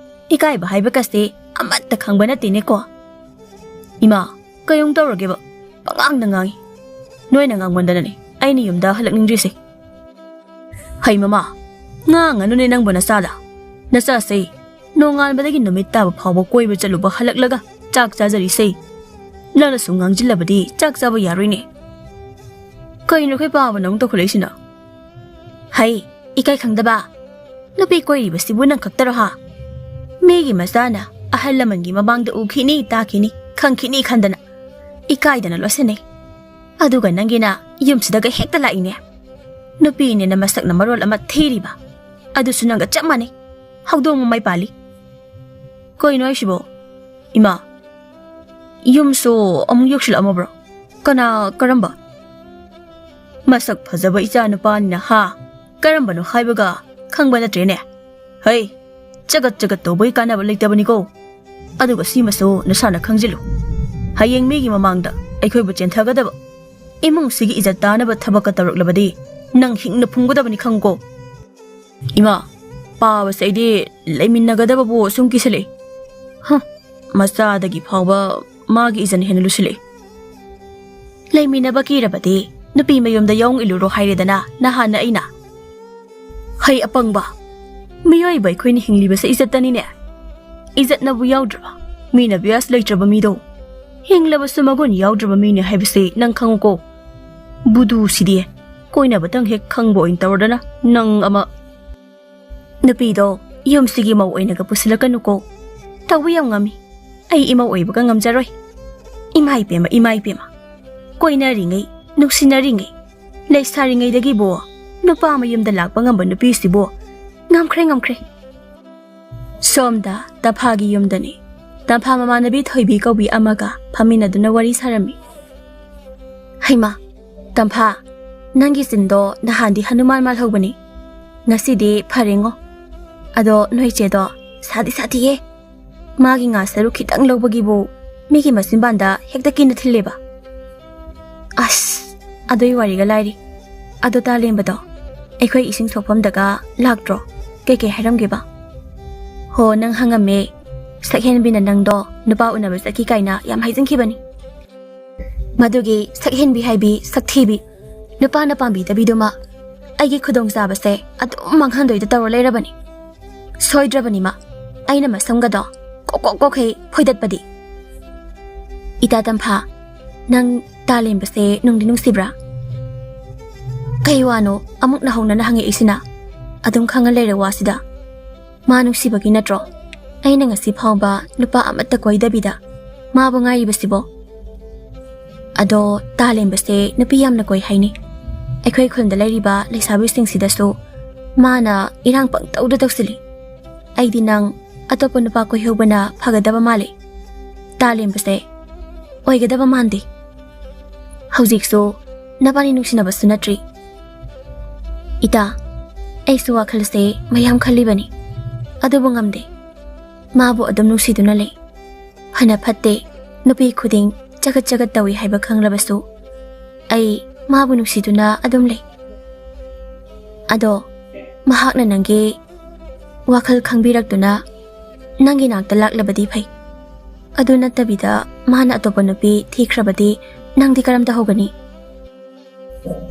ꯏꯀꯥꯏꯕ ꯍꯥꯏꯕꯒꯁꯦ ꯑꯃꯠꯇ ꯈꯪꯕ ꯅꯠꯇꯦꯅꯦꯀꯣ꯫" "ꯏꯃꯥ, ꯀꯩꯃꯨꯛ ꯇꯧꯔꯒꯦꯕ? ꯄꯉꯥꯡꯗ ꯉꯥꯡꯉꯤ꯫ ꯅꯣꯏꯅ ꯉꯥꯡꯃꯟꯗꯅꯅꯦ ꯑꯩꯅ ꯌꯨꯝꯗ ꯍꯜꯂꯛꯅꯤꯡꯗ꯭ꯔꯤꯁꯦ꯫" "ꯍꯩ ꯃꯃꯥ, ꯉꯥꯡꯉꯅꯨꯅꯦ ꯅꯪꯕꯨ ꯅꯆꯥꯗ꯫ ꯅꯆꯥꯁꯦ ꯅꯣꯡꯉꯥꯟꯕꯗꯒꯤ ꯅꯨꯃꯤꯠ ꯇꯥꯕ ꯐꯥꯎꯕ ꯀꯣꯏꯕ ꯆꯠꯂꯨꯕ ꯍꯜꯂꯛꯂꯒ ꯆꯥꯛ ꯆꯥꯖꯔꯤꯁꯦ꯫ ꯅꯪꯅ ꯁꯨꯝ ꯉꯥꯡꯁꯤꯜꯂꯕꯗꯤ ꯆꯥꯛ ꯆꯥꯕ ꯌꯥꯔꯣꯏꯅꯦ꯫ ꯀꯩꯅꯣ ꯑꯩꯈꯣꯏ ꯄꯥꯕꯅ ꯑꯃꯨꯛ ꯇꯧꯈꯠꯂꯛꯏꯁꯤꯅ?" "ꯍꯩ, ꯏꯀꯥꯏ ꯈꯪꯗꯕ꯫ ꯅꯨꯄꯤ ꯀꯣꯏꯔꯤꯕꯁꯤꯕꯨ ꯅꯪ ꯈꯛꯇꯔꯣ ꯍꯥ? ꯃꯤꯒꯤ ꯃꯆꯥꯅ ꯑꯍꯜ ꯂꯃꯟꯒꯤ ꯃꯃꯥꯡꯗ ꯎꯈꯤꯅꯤ, ꯇꯥꯈꯤꯅꯤ, ꯈꯪꯈꯤꯅꯤ ꯈꯟꯗꯅ ꯏꯀꯥꯏꯗꯅ ꯂꯣꯠꯁꯤꯟꯅꯩ꯫ ꯑꯗꯨꯒ ꯅꯪꯒꯤꯅ ꯌꯨꯝꯁꯤꯗꯒ ꯍꯦꯛꯇ ꯂꯥꯛꯏꯅꯦ꯫ ꯅꯨꯄꯤꯅꯦꯅ ꯃꯁꯛꯅ ꯃꯔꯣꯜ ꯑꯃ ꯊꯤꯔꯤꯕ, ꯑꯗꯨꯁꯨ ꯅꯪꯒ ꯆꯞ ꯃꯥꯟꯅꯩ꯫ ꯍꯧꯗꯣꯡ ꯃꯃꯥꯏ ꯄꯥꯜꯂꯤ꯫" "ꯀꯩꯅꯣ ꯍꯥꯏꯁꯤꯕꯣ? ꯏꯃꯥ, ꯌꯨꯝꯁꯨ ꯑꯃꯨꯛ ꯌꯧꯁꯤꯜꯂꯛꯑꯝꯃꯕ꯭ꯔꯣ? ꯀꯅꯥ, ꯀꯔꯝꯕ?" "ꯃꯁꯛ ꯐꯖꯕ ꯏꯆꯥ ꯅꯨꯄꯥꯅꯤꯅ ꯍꯥ, ꯀꯔꯝꯕꯅꯣ ꯍꯥꯏꯕꯒ ꯈꯪꯕ ꯅꯠꯇ꯭ꯔꯦꯅꯦ꯫ ꯍꯩ, ꯆꯒꯠ ꯆꯒꯠ ꯇꯧꯕꯒꯤ ꯀꯥꯟꯅꯕ ꯂꯩꯇꯕꯅꯤꯀꯣ꯫ ꯑꯗꯨꯒ ꯁꯤꯃꯁꯨ ꯅꯁꯥꯅ ꯈꯪꯖꯤꯜꯂꯨ꯫ ꯍꯌꯦꯡ ꯃꯤꯒꯤ ꯃꯃꯥꯡꯗ ꯑꯩꯈꯣꯏꯕꯨ ꯆꯦꯟꯊꯒꯗꯕ, ꯏꯃꯨꯡꯁꯤꯒꯤ ꯏꯖꯠ ꯇꯥꯅꯕ ꯊꯕꯛꯀ ꯇꯧꯔꯛꯂꯕꯗꯤ ꯅꯪ ꯍꯤꯡꯅ ꯐꯨꯝꯒꯗꯕꯅꯤ ꯈꯪꯉꯨꯀꯣ꯫" "ꯏꯃꯥ, ꯄꯥꯕꯁꯦ ꯑꯩꯗꯤ ꯂꯩꯃꯤꯟꯅꯒꯗꯕꯕꯨ ꯁꯨꯝ ꯀꯤꯁꯜꯂꯛꯏ꯫ ꯍ, ꯃꯆꯥꯗꯒꯤ ꯐꯥꯎꯕ ꯃꯥꯒꯤ ꯏꯖꯟ ꯍꯦꯟꯅ ꯂꯨꯁꯤꯜꯂꯛꯏ꯫" "ꯂꯩꯃꯤꯟꯅꯕ ꯀꯤꯔꯕꯗꯤ ꯅꯨꯄꯤ ꯃꯌꯨꯝꯗ ꯌꯥꯎ ꯏꯜꯂꯨꯔꯣ ꯍꯥꯏꯔꯦꯗꯅ ꯅꯍꯥꯟꯅ ꯑꯩꯅ꯫" "ꯍꯩ ꯑꯄꯪꯕ, ꯃꯤꯑꯣꯏꯕ ꯑꯩꯈꯣꯏꯅ ꯍꯤꯡꯂꯤꯕꯁꯦ ꯏꯖꯠꯇꯅꯤꯅꯦ꯫ ꯏꯖꯠꯅꯕꯨ ꯌꯥꯎꯗ꯭ꯔꯕ, ꯃꯤꯅ ꯕꯤꯌꯥꯁ ꯂꯩꯇ꯭ꯔꯕ ꯃꯤꯗꯣ, ꯍꯤꯡꯂꯕꯁꯨ ꯃꯒꯨꯟ ꯌꯥꯎꯗ꯭ꯔꯕ ꯃꯤꯅꯦ ꯍꯥꯏꯕꯁꯦ ꯅꯪ ꯈꯪꯉꯨꯀꯣ꯫ ꯕꯨꯗꯨꯁꯤꯗꯤ ꯀꯣꯏꯅꯕꯇꯪ ꯍꯦꯛ ꯈꯪꯕ ꯑꯣꯏꯅ ꯇꯧꯔꯗꯅ ꯅꯪ ꯑꯃ꯫" "ꯅꯨꯄꯤꯗꯣ ꯌꯨꯝꯁꯤꯒꯤ ꯃꯧ ꯑꯣꯏꯅꯒ ꯄꯨꯁꯤꯜꯂꯛꯀꯅꯨꯀꯣ꯫ ꯇꯧꯕ ꯌꯥꯝ ꯉꯝꯃꯤ꯫ ꯑꯩ ꯏꯃꯧ ꯑꯣꯏꯕꯒ ꯉꯝꯖꯔꯣꯏ꯫ ꯏꯃꯥ ꯏꯄꯦꯝꯃ, ꯏꯃꯥ ꯏꯄꯦꯝꯃ꯫ ꯀꯣꯏꯅꯔꯤꯉꯩ, ꯅꯨꯡꯁꯤꯅꯔꯤꯉꯩ, ꯂꯩꯁꯥꯔꯤꯉꯩꯗꯒꯤꯕꯨ ꯅꯨꯄꯥ ꯃꯌꯨꯝꯗ ꯂꯥꯛꯄ ꯉꯝꯕ ꯅꯨꯄꯤꯁꯤꯕꯨ ꯉꯝꯈ꯭ꯔꯦ, ꯉꯝꯈ꯭ꯔꯦ꯫" ꯁꯣꯝꯗ ꯇꯝꯐꯥꯒꯤ ꯌꯨꯝꯗꯅꯤ꯫ ꯇꯝꯐꯥ ꯃꯃꯥꯟꯅꯕꯤ ꯊꯣꯏꯕꯤ ꯀꯧꯕꯤ ꯑꯃꯒ ꯐꯝꯃꯤꯟꯅꯗꯨꯅ ꯋꯥꯔꯤ ꯁꯥꯔꯝꯃꯤ꯫ "ꯍꯩꯃꯥ, ꯇꯝꯐꯥ, ꯅꯪꯒꯤ ꯆꯤꯟꯗꯣ ꯅꯍꯥꯟꯗꯤ ꯍꯅꯨꯃꯥꯟ ꯃꯥꯜꯍꯧꯕꯅꯤ꯫ ꯉꯁꯤꯗꯤ ꯐꯔꯦꯉꯣ꯫ ꯑꯗꯣ ꯅꯣꯏ ꯆꯦꯗꯣ ꯁꯥꯗꯤ ꯁꯥꯊꯤꯌꯦ꯫ ꯃꯥꯒꯤ ꯉꯥ ꯁꯔꯨꯛ ꯈꯤꯇꯪ ꯂꯧꯕꯒꯤꯕꯨ ꯃꯤꯒꯤ ꯃꯆꯤꯟꯕꯥꯟꯗ ꯍꯦꯛꯇ ꯀꯤꯅ ꯊꯤꯜꯂꯦꯕ꯫ ꯑꯁ, ꯑꯗꯨꯏ ꯋꯥꯔꯤꯒ ꯂꯥꯏꯔꯤ꯫ ꯑꯗꯣ ꯇꯥꯂꯦꯝꯕꯗꯣ ꯑꯩꯈꯣꯏ ꯏꯁꯤꯡ ꯁꯣꯛꯐꯝꯗꯒ ꯂꯥꯛꯇ꯭ꯔꯣ? ꯀꯩꯀꯩ ꯍꯥꯏꯔꯝꯒꯦꯕ? ꯍꯣ, ꯅꯪ ꯍꯪꯉꯝꯃꯦ꯫ ꯁꯛꯍꯦꯟꯕꯤꯅ ꯅꯪꯗꯣ ꯅꯨꯄꯥ ꯎꯅꯕ ꯆꯠꯈꯤ ꯀꯥꯏꯅ ꯌꯥꯝ ꯍꯥꯏꯖꯤꯟꯈꯤꯕꯅꯤ꯫ ꯃꯗꯨꯒꯤ ꯁꯛꯍꯦꯟꯕꯤ ꯍꯥꯏꯕꯤ ꯁꯛꯊꯤꯕꯤ, ꯅꯨꯄꯥꯅ ꯄꯥꯝꯕꯤꯗꯕꯤꯗꯨꯃ ꯑꯩꯒꯤ ꯈꯨꯗꯣꯡꯆꯥꯕꯁꯦ ꯑꯗꯨꯝ ꯃꯥꯡꯍꯟꯗꯣꯏꯗ ꯇꯧꯔ ꯂꯩꯔꯕꯅꯤ꯫ ꯁꯣꯏꯗ꯭ꯔꯕꯅꯤ ꯃꯥ꯫ ꯑꯩꯅ ꯃꯁꯝꯒꯗꯣ ꯀꯣꯛ ꯀꯣꯛ ꯀꯣꯛꯈꯩ ꯐꯣꯏꯗꯠꯄꯗꯤ꯫ ꯏꯇꯥ ꯇꯝꯐꯥ, ꯅꯪ ꯇꯥꯂꯦꯝꯕꯁꯦ ꯅꯨꯡꯗꯤ ꯅꯨꯡꯁꯤꯕ꯭ꯔꯥ? ꯀꯩ ꯋꯥꯅꯣ ꯑꯃꯨꯛ ꯅꯧꯍꯧꯅꯅ ꯍꯪꯉꯛꯏꯁꯤꯅ? ꯑꯗꯨꯝ ꯈꯪꯉ ꯂꯩꯔ ꯋꯥꯁꯤꯗ꯫ ꯃꯥ ꯅꯨꯡꯁꯤꯕꯒꯤ ꯅꯠꯇ꯭ꯔꯣ ꯑꯩꯅ ꯉꯁꯤ ꯐꯥꯎꯕ ꯅꯨꯄꯥ ꯑꯃꯠꯇ ꯀꯣꯏꯗꯕꯤꯗ ꯃꯥꯕꯨ ꯉꯥꯏꯔꯤꯕꯁꯤꯕꯣ? ꯑꯗꯣ ꯇꯥꯂꯦꯝꯕꯁꯦ ꯅꯨꯄꯤ ꯌꯥꯝꯅ ꯀꯣꯏ ꯍꯥꯏꯅꯤ꯫ ꯑꯩꯈꯣꯏ ꯈꯨꯜꯗ ꯂꯩꯔꯤꯕ ꯂꯩꯁꯥꯕꯤꯁꯤꯡꯁꯤꯗꯁꯨ ꯃꯥꯅ ꯏꯔꯥꯡ ꯄꯪꯇꯧꯗ ꯇꯧꯁꯤꯜꯂꯤ꯫ ꯑꯩꯗꯤ ꯅꯪ ꯑꯇꯣꯞꯄ ꯅꯨꯄꯥ ꯀꯣꯏꯍꯧꯕꯅ ꯐꯒꯗꯕ ꯃꯥꯜꯂꯤ꯫ ꯇꯥꯂꯦꯝꯕꯁꯦ ꯑꯣꯏꯒꯗꯕ ꯃꯥꯟꯗꯦ꯫ ꯍꯧꯖꯤꯛꯁꯨ ꯅꯕꯥꯅꯤ ꯅꯨꯡꯁꯤꯅꯕꯁꯨ ꯅꯠꯇ꯭ꯔꯤ꯫ ꯏꯇꯥ, ꯑꯩꯁꯨ ꯋꯥꯈꯜꯁꯦ ꯃꯌꯥꯝ ꯈꯜꯂꯤꯕꯅꯤ, ꯑꯗꯨꯕꯨ ꯉꯝꯗꯦ꯫ ꯃꯥꯕꯨ ꯑꯗꯨꯝ ꯅꯨꯡꯁꯤꯗꯨꯅ ꯂꯩ꯫ ꯐꯅ ꯐꯠꯇꯦ, ꯅꯨꯄꯤ ꯈꯨꯗꯤꯡ ꯆꯒꯠ ꯆꯒꯠ ꯇꯧꯏ ꯍꯥꯏꯕ ꯈꯪꯂꯕꯁꯨ ꯑꯩ ꯃꯥꯕꯨ ꯅꯨꯡꯁꯤꯗꯨꯅ ꯑꯗꯨꯝ ꯂꯩ꯫ ꯑꯗꯣ ꯃꯍꯥꯛꯅ ꯅꯪꯒꯤ ꯋꯥꯈꯜ ꯈꯪꯕꯤꯔꯛꯇꯨꯅ ꯅꯪꯒꯤ ꯅꯥꯛꯇ ꯂꯥꯛꯂꯕꯗꯤ ꯐꯩ꯫ ꯑꯗꯨ ꯅꯠꯇꯕꯤꯗ ꯃꯥꯅ ꯑꯇꯣꯞꯄ ꯅꯨꯄꯤ ꯊꯤꯈ꯭ꯔꯕꯗꯤ ꯅꯪꯗꯤ ꯀꯔꯝ ꯇꯧꯍꯧꯒꯅꯤ?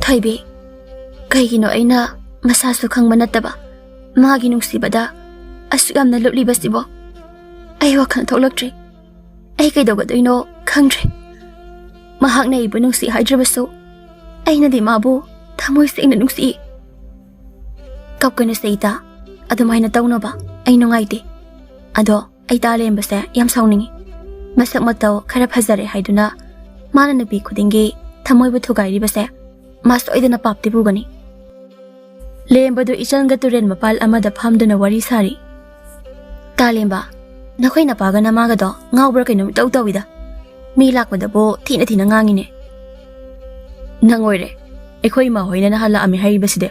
ꯊꯣꯏꯕꯤ, ꯀꯩꯒꯤꯅꯣ ꯑꯩꯅ ꯃꯁꯥꯁꯨ ꯈꯪꯕ ꯅꯠꯇꯕ ꯃꯥꯒꯤ ꯅꯨꯡꯁꯤꯕꯗ ꯑꯁꯨꯛ ꯌꯥꯝꯅ ꯂꯨꯞꯂꯤꯕꯁꯤꯕꯣ? ꯑꯩ ꯋꯥꯈꯜ ꯊꯣꯛꯂꯛꯇ꯭ꯔꯦ꯫ ꯑꯩ ꯀꯩꯗꯧꯒꯗꯣꯏꯅꯣ ꯈꯪꯗ꯭ꯔꯦ꯫ ꯃꯍꯥꯛꯅ ꯑꯩꯕꯨ ꯅꯨꯡꯁꯤ ꯍꯥꯏꯗ꯭ꯔꯕꯁꯨ ꯑꯩꯅꯗꯤ ꯃꯥꯕꯨ ꯊꯃꯣꯏ ꯁꯦꯡꯅ ꯅꯨꯡꯁꯤ꯫ ꯀꯞꯀꯅꯨꯁꯦ ꯏꯇꯥ, ꯑꯗꯨꯃꯥꯏꯅ ꯇꯧꯅꯕ ꯑꯩ ꯅꯨꯡꯉꯥꯏꯇꯦ꯫ ꯑꯗꯣ ꯑꯩ ꯇꯥꯂꯦꯝꯕꯁꯦ ꯌꯥꯝ ꯁꯥꯎꯅꯤꯡꯉꯤ꯫ ꯃꯁꯛ ꯃꯇꯧ ꯈꯔ ꯐꯖꯔꯦ ꯍꯥꯏꯗꯨꯅ ꯃꯥꯅ ꯅꯨꯄꯤ ꯈꯨꯗꯤꯡꯒꯤ ꯊꯃꯣꯏꯕꯨ ꯊꯨꯒꯥꯏꯔꯤꯕꯁꯦ ꯃꯥ ꯁꯣꯏꯗꯅ ꯄꯥꯞꯇꯤ ꯄꯨꯒꯅꯤ꯫ ꯂꯦꯝꯕꯗꯨ ꯏꯆꯟꯒ ꯇꯨꯔꯦꯜ ꯃꯄꯥꯜ ꯑꯃꯗ ꯐꯝꯗꯨꯅ ꯋꯥꯔꯤ ꯁꯥꯔꯤ꯫ ꯇꯥꯂꯦꯝꯕ, ꯅꯈꯣꯏ ꯅꯄꯥꯒ ꯅꯃꯥꯒꯗꯣ ꯉꯥꯎꯕ꯭ꯔꯥ ꯀꯩꯅꯣꯝ ꯏꯇꯧ ꯇꯧꯏꯗ꯫ ꯃꯤ ꯂꯥꯛꯄꯗꯕꯨ ꯊꯤꯅ ꯊꯤꯅ ꯉꯥꯡꯉꯤꯅꯦ꯫ ꯅꯪ ꯑꯣꯏꯔꯦ ꯑꯩꯈꯣꯏ ꯏꯃꯥ ꯍꯣꯏꯅ ꯅꯍꯥꯟ ꯂꯥꯛꯑꯝꯃꯤ ꯍꯥꯏꯔꯤꯕꯁꯤꯗꯤ꯫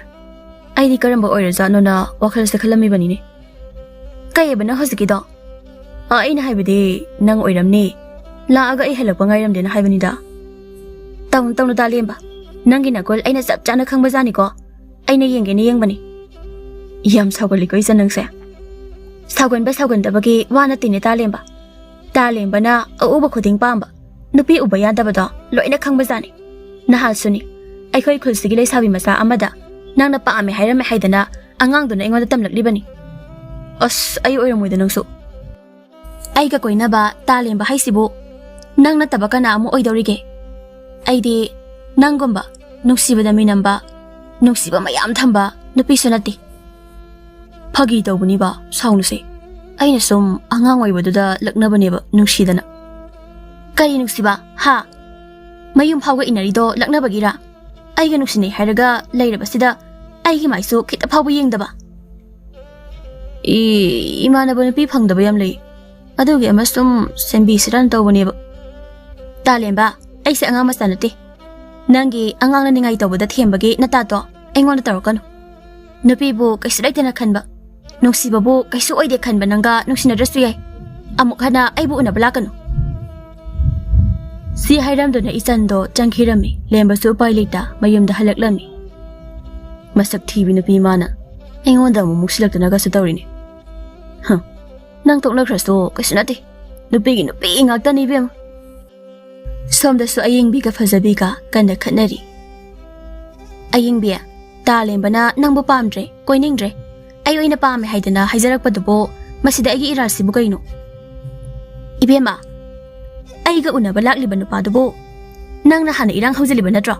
ꯑꯩꯗꯤ ꯀꯔꯝꯕ ꯑꯣꯏꯔꯖꯥꯠꯅꯣꯅ ꯋꯥꯈꯜꯁꯦ ꯈꯜꯂꯝꯃꯤꯕꯅꯤꯅꯦ꯫ ꯀꯩꯑꯕ ꯅꯪ ꯍꯧꯖꯤꯛꯀꯤꯗꯣ? ꯑ, ꯑꯩꯅ ꯍꯥꯏꯕꯗꯤ ꯅꯪ ꯑꯣꯏꯔꯝꯅꯤ꯫ ꯂꯥꯛꯑꯒ ꯑꯩ ꯍꯜꯂꯛꯄ ꯉꯥꯏꯔꯝꯗꯦꯅ ꯍꯥꯏꯕꯅꯤꯗ꯫ ꯇꯧꯅꯨ, ꯇꯧꯅꯨ, ꯇꯥꯂꯦꯝꯕ꯫ ꯅꯪꯒꯤ ꯅꯒꯨꯜ ꯑꯩꯅ ꯆꯞ ꯆꯥꯅ ꯈꯪꯕꯖꯥꯠꯅꯤꯀꯣ꯫ ꯑꯩꯅ ꯌꯦꯡꯒꯦꯅ ꯌꯦꯡꯕꯅꯤ꯫ ꯌꯥꯝ ꯁꯥꯎꯒꯜꯂꯤꯀꯣ ꯏꯆꯟ ꯅꯪꯁꯦ꯫ ꯁꯥꯎꯒꯟꯕ ꯁꯥꯎꯒꯟꯗꯕꯒꯤ ꯋꯥ ꯅꯠꯇꯦꯅꯦ ꯇꯥꯂꯦꯝꯕ꯫ ꯇꯥꯂꯦꯝꯕꯅ ꯑꯎꯕ ꯈꯨꯗꯤꯡ ꯄꯥꯝꯕ, ꯅꯨꯄꯤ ꯎꯕ ꯌꯥꯗꯕꯗꯣ ꯂꯣꯏꯅ ꯈꯪꯕꯖꯥꯠꯅꯤ꯫ ꯅꯍꯥꯟꯁꯨꯅꯤ, ꯑꯩꯈꯣꯏ ꯈꯨꯜꯁꯤꯒꯤ ꯂꯩꯁꯥꯕꯤ ꯃꯆꯥ ꯑꯃꯗ ꯅꯪꯅ ꯄꯥꯝꯃꯦ ꯍꯥꯏꯔꯝꯃꯦ ꯍꯥꯏꯗꯅ ꯑꯉꯥꯡꯗꯨꯅ ꯑꯩꯉꯣꯟꯗ ꯇꯝꯂꯛꯂꯤꯕꯅꯤ꯫ ꯑꯁ, ꯑꯩ ꯑꯣꯏꯔꯝꯃꯣꯏꯗ ꯅꯪꯁꯨ꯫ ꯑꯩꯒ ꯀꯣꯏꯅꯕ ꯇꯥꯂꯦꯝꯕ ꯍꯥꯏꯁꯤꯕꯨ ꯅꯪ ꯅꯠꯇꯕ ꯀꯅꯥ ꯑꯃꯨꯛ ꯑꯣꯏꯗꯧꯔꯤꯒꯦ? ꯑꯩꯗꯤ ꯅꯪꯒꯨꯝꯕ ꯅꯨꯡꯁꯤꯕꯗ ꯃꯤꯅꯝꯕ, ꯅꯨꯡꯁꯤꯕ ꯃꯌꯥꯝ ꯊꯝꯕ ꯅꯨꯄꯤꯁꯨ ꯅꯠꯇꯦ꯫ ꯐꯥꯒꯤ ꯇꯧꯕꯅꯤꯕ, ꯁꯥꯎꯅꯨꯁꯦ꯫ ꯑꯩꯅ ꯁꯨꯝ ꯑꯉꯥꯡ ꯑꯣꯏꯕꯗꯨꯗ ꯂꯛꯅꯕꯅꯦꯕ, ꯅꯨꯡꯁꯤꯗꯅ꯫ ꯀꯔꯤ ꯅꯨꯡꯁꯤꯕ, ꯍꯥ? ꯃꯌꯨꯝ ꯐꯥꯎꯕ ꯏꯟꯅꯔꯤꯗꯣ ꯂꯛꯅꯕꯒꯤꯔꯥ? ꯑꯩꯒ ꯅꯨꯡꯁꯤꯅꯩ ꯍꯥꯏꯔꯒ ꯂꯩꯔꯕꯁꯤꯗ ꯑꯩꯒꯤ ꯃꯥꯏꯁꯨ ꯈꯤꯇ ꯐꯥꯎꯕ ꯌꯦꯡꯗꯕ? ꯏ, ꯏꯃꯥꯟꯅꯕ ꯅꯨꯄꯤ ꯐꯪꯗꯕ ꯌꯥꯝ ꯂꯩ, ꯑꯗꯨꯒꯤ ꯑꯃ ꯁꯨꯝ ꯁꯦꯝꯕꯤꯁꯤꯔꯅ ꯇꯧꯕꯅꯦꯕ꯫ ꯇꯥꯂꯦꯝꯕ, ꯑꯩꯁꯦ ꯑꯉꯥꯡ ꯃꯆꯥ ꯅꯠꯇꯦ꯫ ꯅꯪꯒꯤ ꯑꯉꯥꯡꯅ ꯅꯤꯡꯉꯥꯏ ꯇꯧꯕꯗ ꯊꯦꯝꯕꯒꯤ ꯅꯇꯥꯗꯣ ꯑꯩꯉꯣꯟꯗ ꯇꯧꯔꯛꯀꯅꯨ꯫ ꯅꯨꯄꯤꯕꯨ ꯀꯩꯁꯨ ꯂꯩꯇꯅ ꯈꯟꯕ, ꯅꯨꯡꯁꯤꯕꯕꯨ ꯀꯩꯁꯨ ꯑꯣꯏꯗꯦ ꯈꯟꯕ ꯅꯪꯒ ꯅꯨꯡꯁꯤꯅꯗ꯭ꯔꯁꯨ ꯌꯥꯏ꯫ ꯑꯃꯨꯛ ꯍꯟꯅ ꯑꯩꯕꯨ ꯎꯅꯕ ꯂꯥꯛꯀꯅꯨ꯫ ꯁꯤ ꯍꯥꯏꯔꯝꯗꯨꯅ ꯏꯆꯟꯗꯣ ꯆꯪꯈꯤꯔꯝꯃꯤ꯫ ꯂꯦꯝꯕꯁꯨ ꯎꯄꯥꯏ ꯂꯩꯇ ꯃꯌꯨꯝꯗ ꯍꯜꯂꯛꯂꯝꯃꯤ꯫ ꯃꯁꯛ ꯊꯤꯕꯤ ꯅꯨꯄꯤ ꯃꯥꯅ ꯑꯩꯉꯣꯟꯗ ꯑꯃꯨꯛ ꯃꯨꯛꯁꯤꯜꯂꯛꯇꯅꯒꯁꯨ ꯇꯧꯔꯤꯅꯦ꯫ ꯍꯝ, ꯅꯪ ꯇꯣꯛꯅꯈ꯭ꯔꯁꯨ ꯀꯩꯁꯨ ꯅꯠꯇꯦ꯫ ꯅꯨꯄꯤꯒꯤ ꯅꯨꯄꯤ ꯉꯥꯛꯇꯅꯤ ꯏꯕꯦꯝꯃ꯫ ꯁꯣꯝꯗꯁꯨ ꯑꯌꯦꯡꯕꯤꯒ ꯐꯖꯕꯤꯒ ꯀꯟꯅ ꯈꯠꯅꯔꯤ꯫ ꯑꯌꯦꯡꯕꯤ, ꯇꯥꯂꯦꯝꯕꯅ ꯅꯪꯕꯨ ꯄꯥꯝꯗ꯭ꯔꯦ, ꯀꯣꯏꯅꯤꯡꯗ꯭ꯔꯦ, ꯑꯩ ꯑꯣꯏꯅ ꯄꯥꯝꯃꯦ ꯍꯥꯏꯗꯅ ꯍꯥꯏꯖꯔꯛꯄꯗꯨꯕꯨ ꯃꯁꯤꯗ ꯑꯩꯒꯤ ꯏꯔꯥꯜꯁꯤꯕꯨ ꯀꯩꯅꯣ? ꯏꯕꯦꯝꯃ, ꯑꯩꯒ ꯎꯅꯕ ꯂꯥꯛꯂꯤꯕ ꯅꯨꯄꯥꯗꯨꯕꯨ ꯅꯪꯅ ꯍꯥꯟꯅ ꯏꯔꯥꯡ ꯍꯧꯖꯤꯜꯂꯤꯕ ꯅꯠꯇ꯭ꯔꯣ?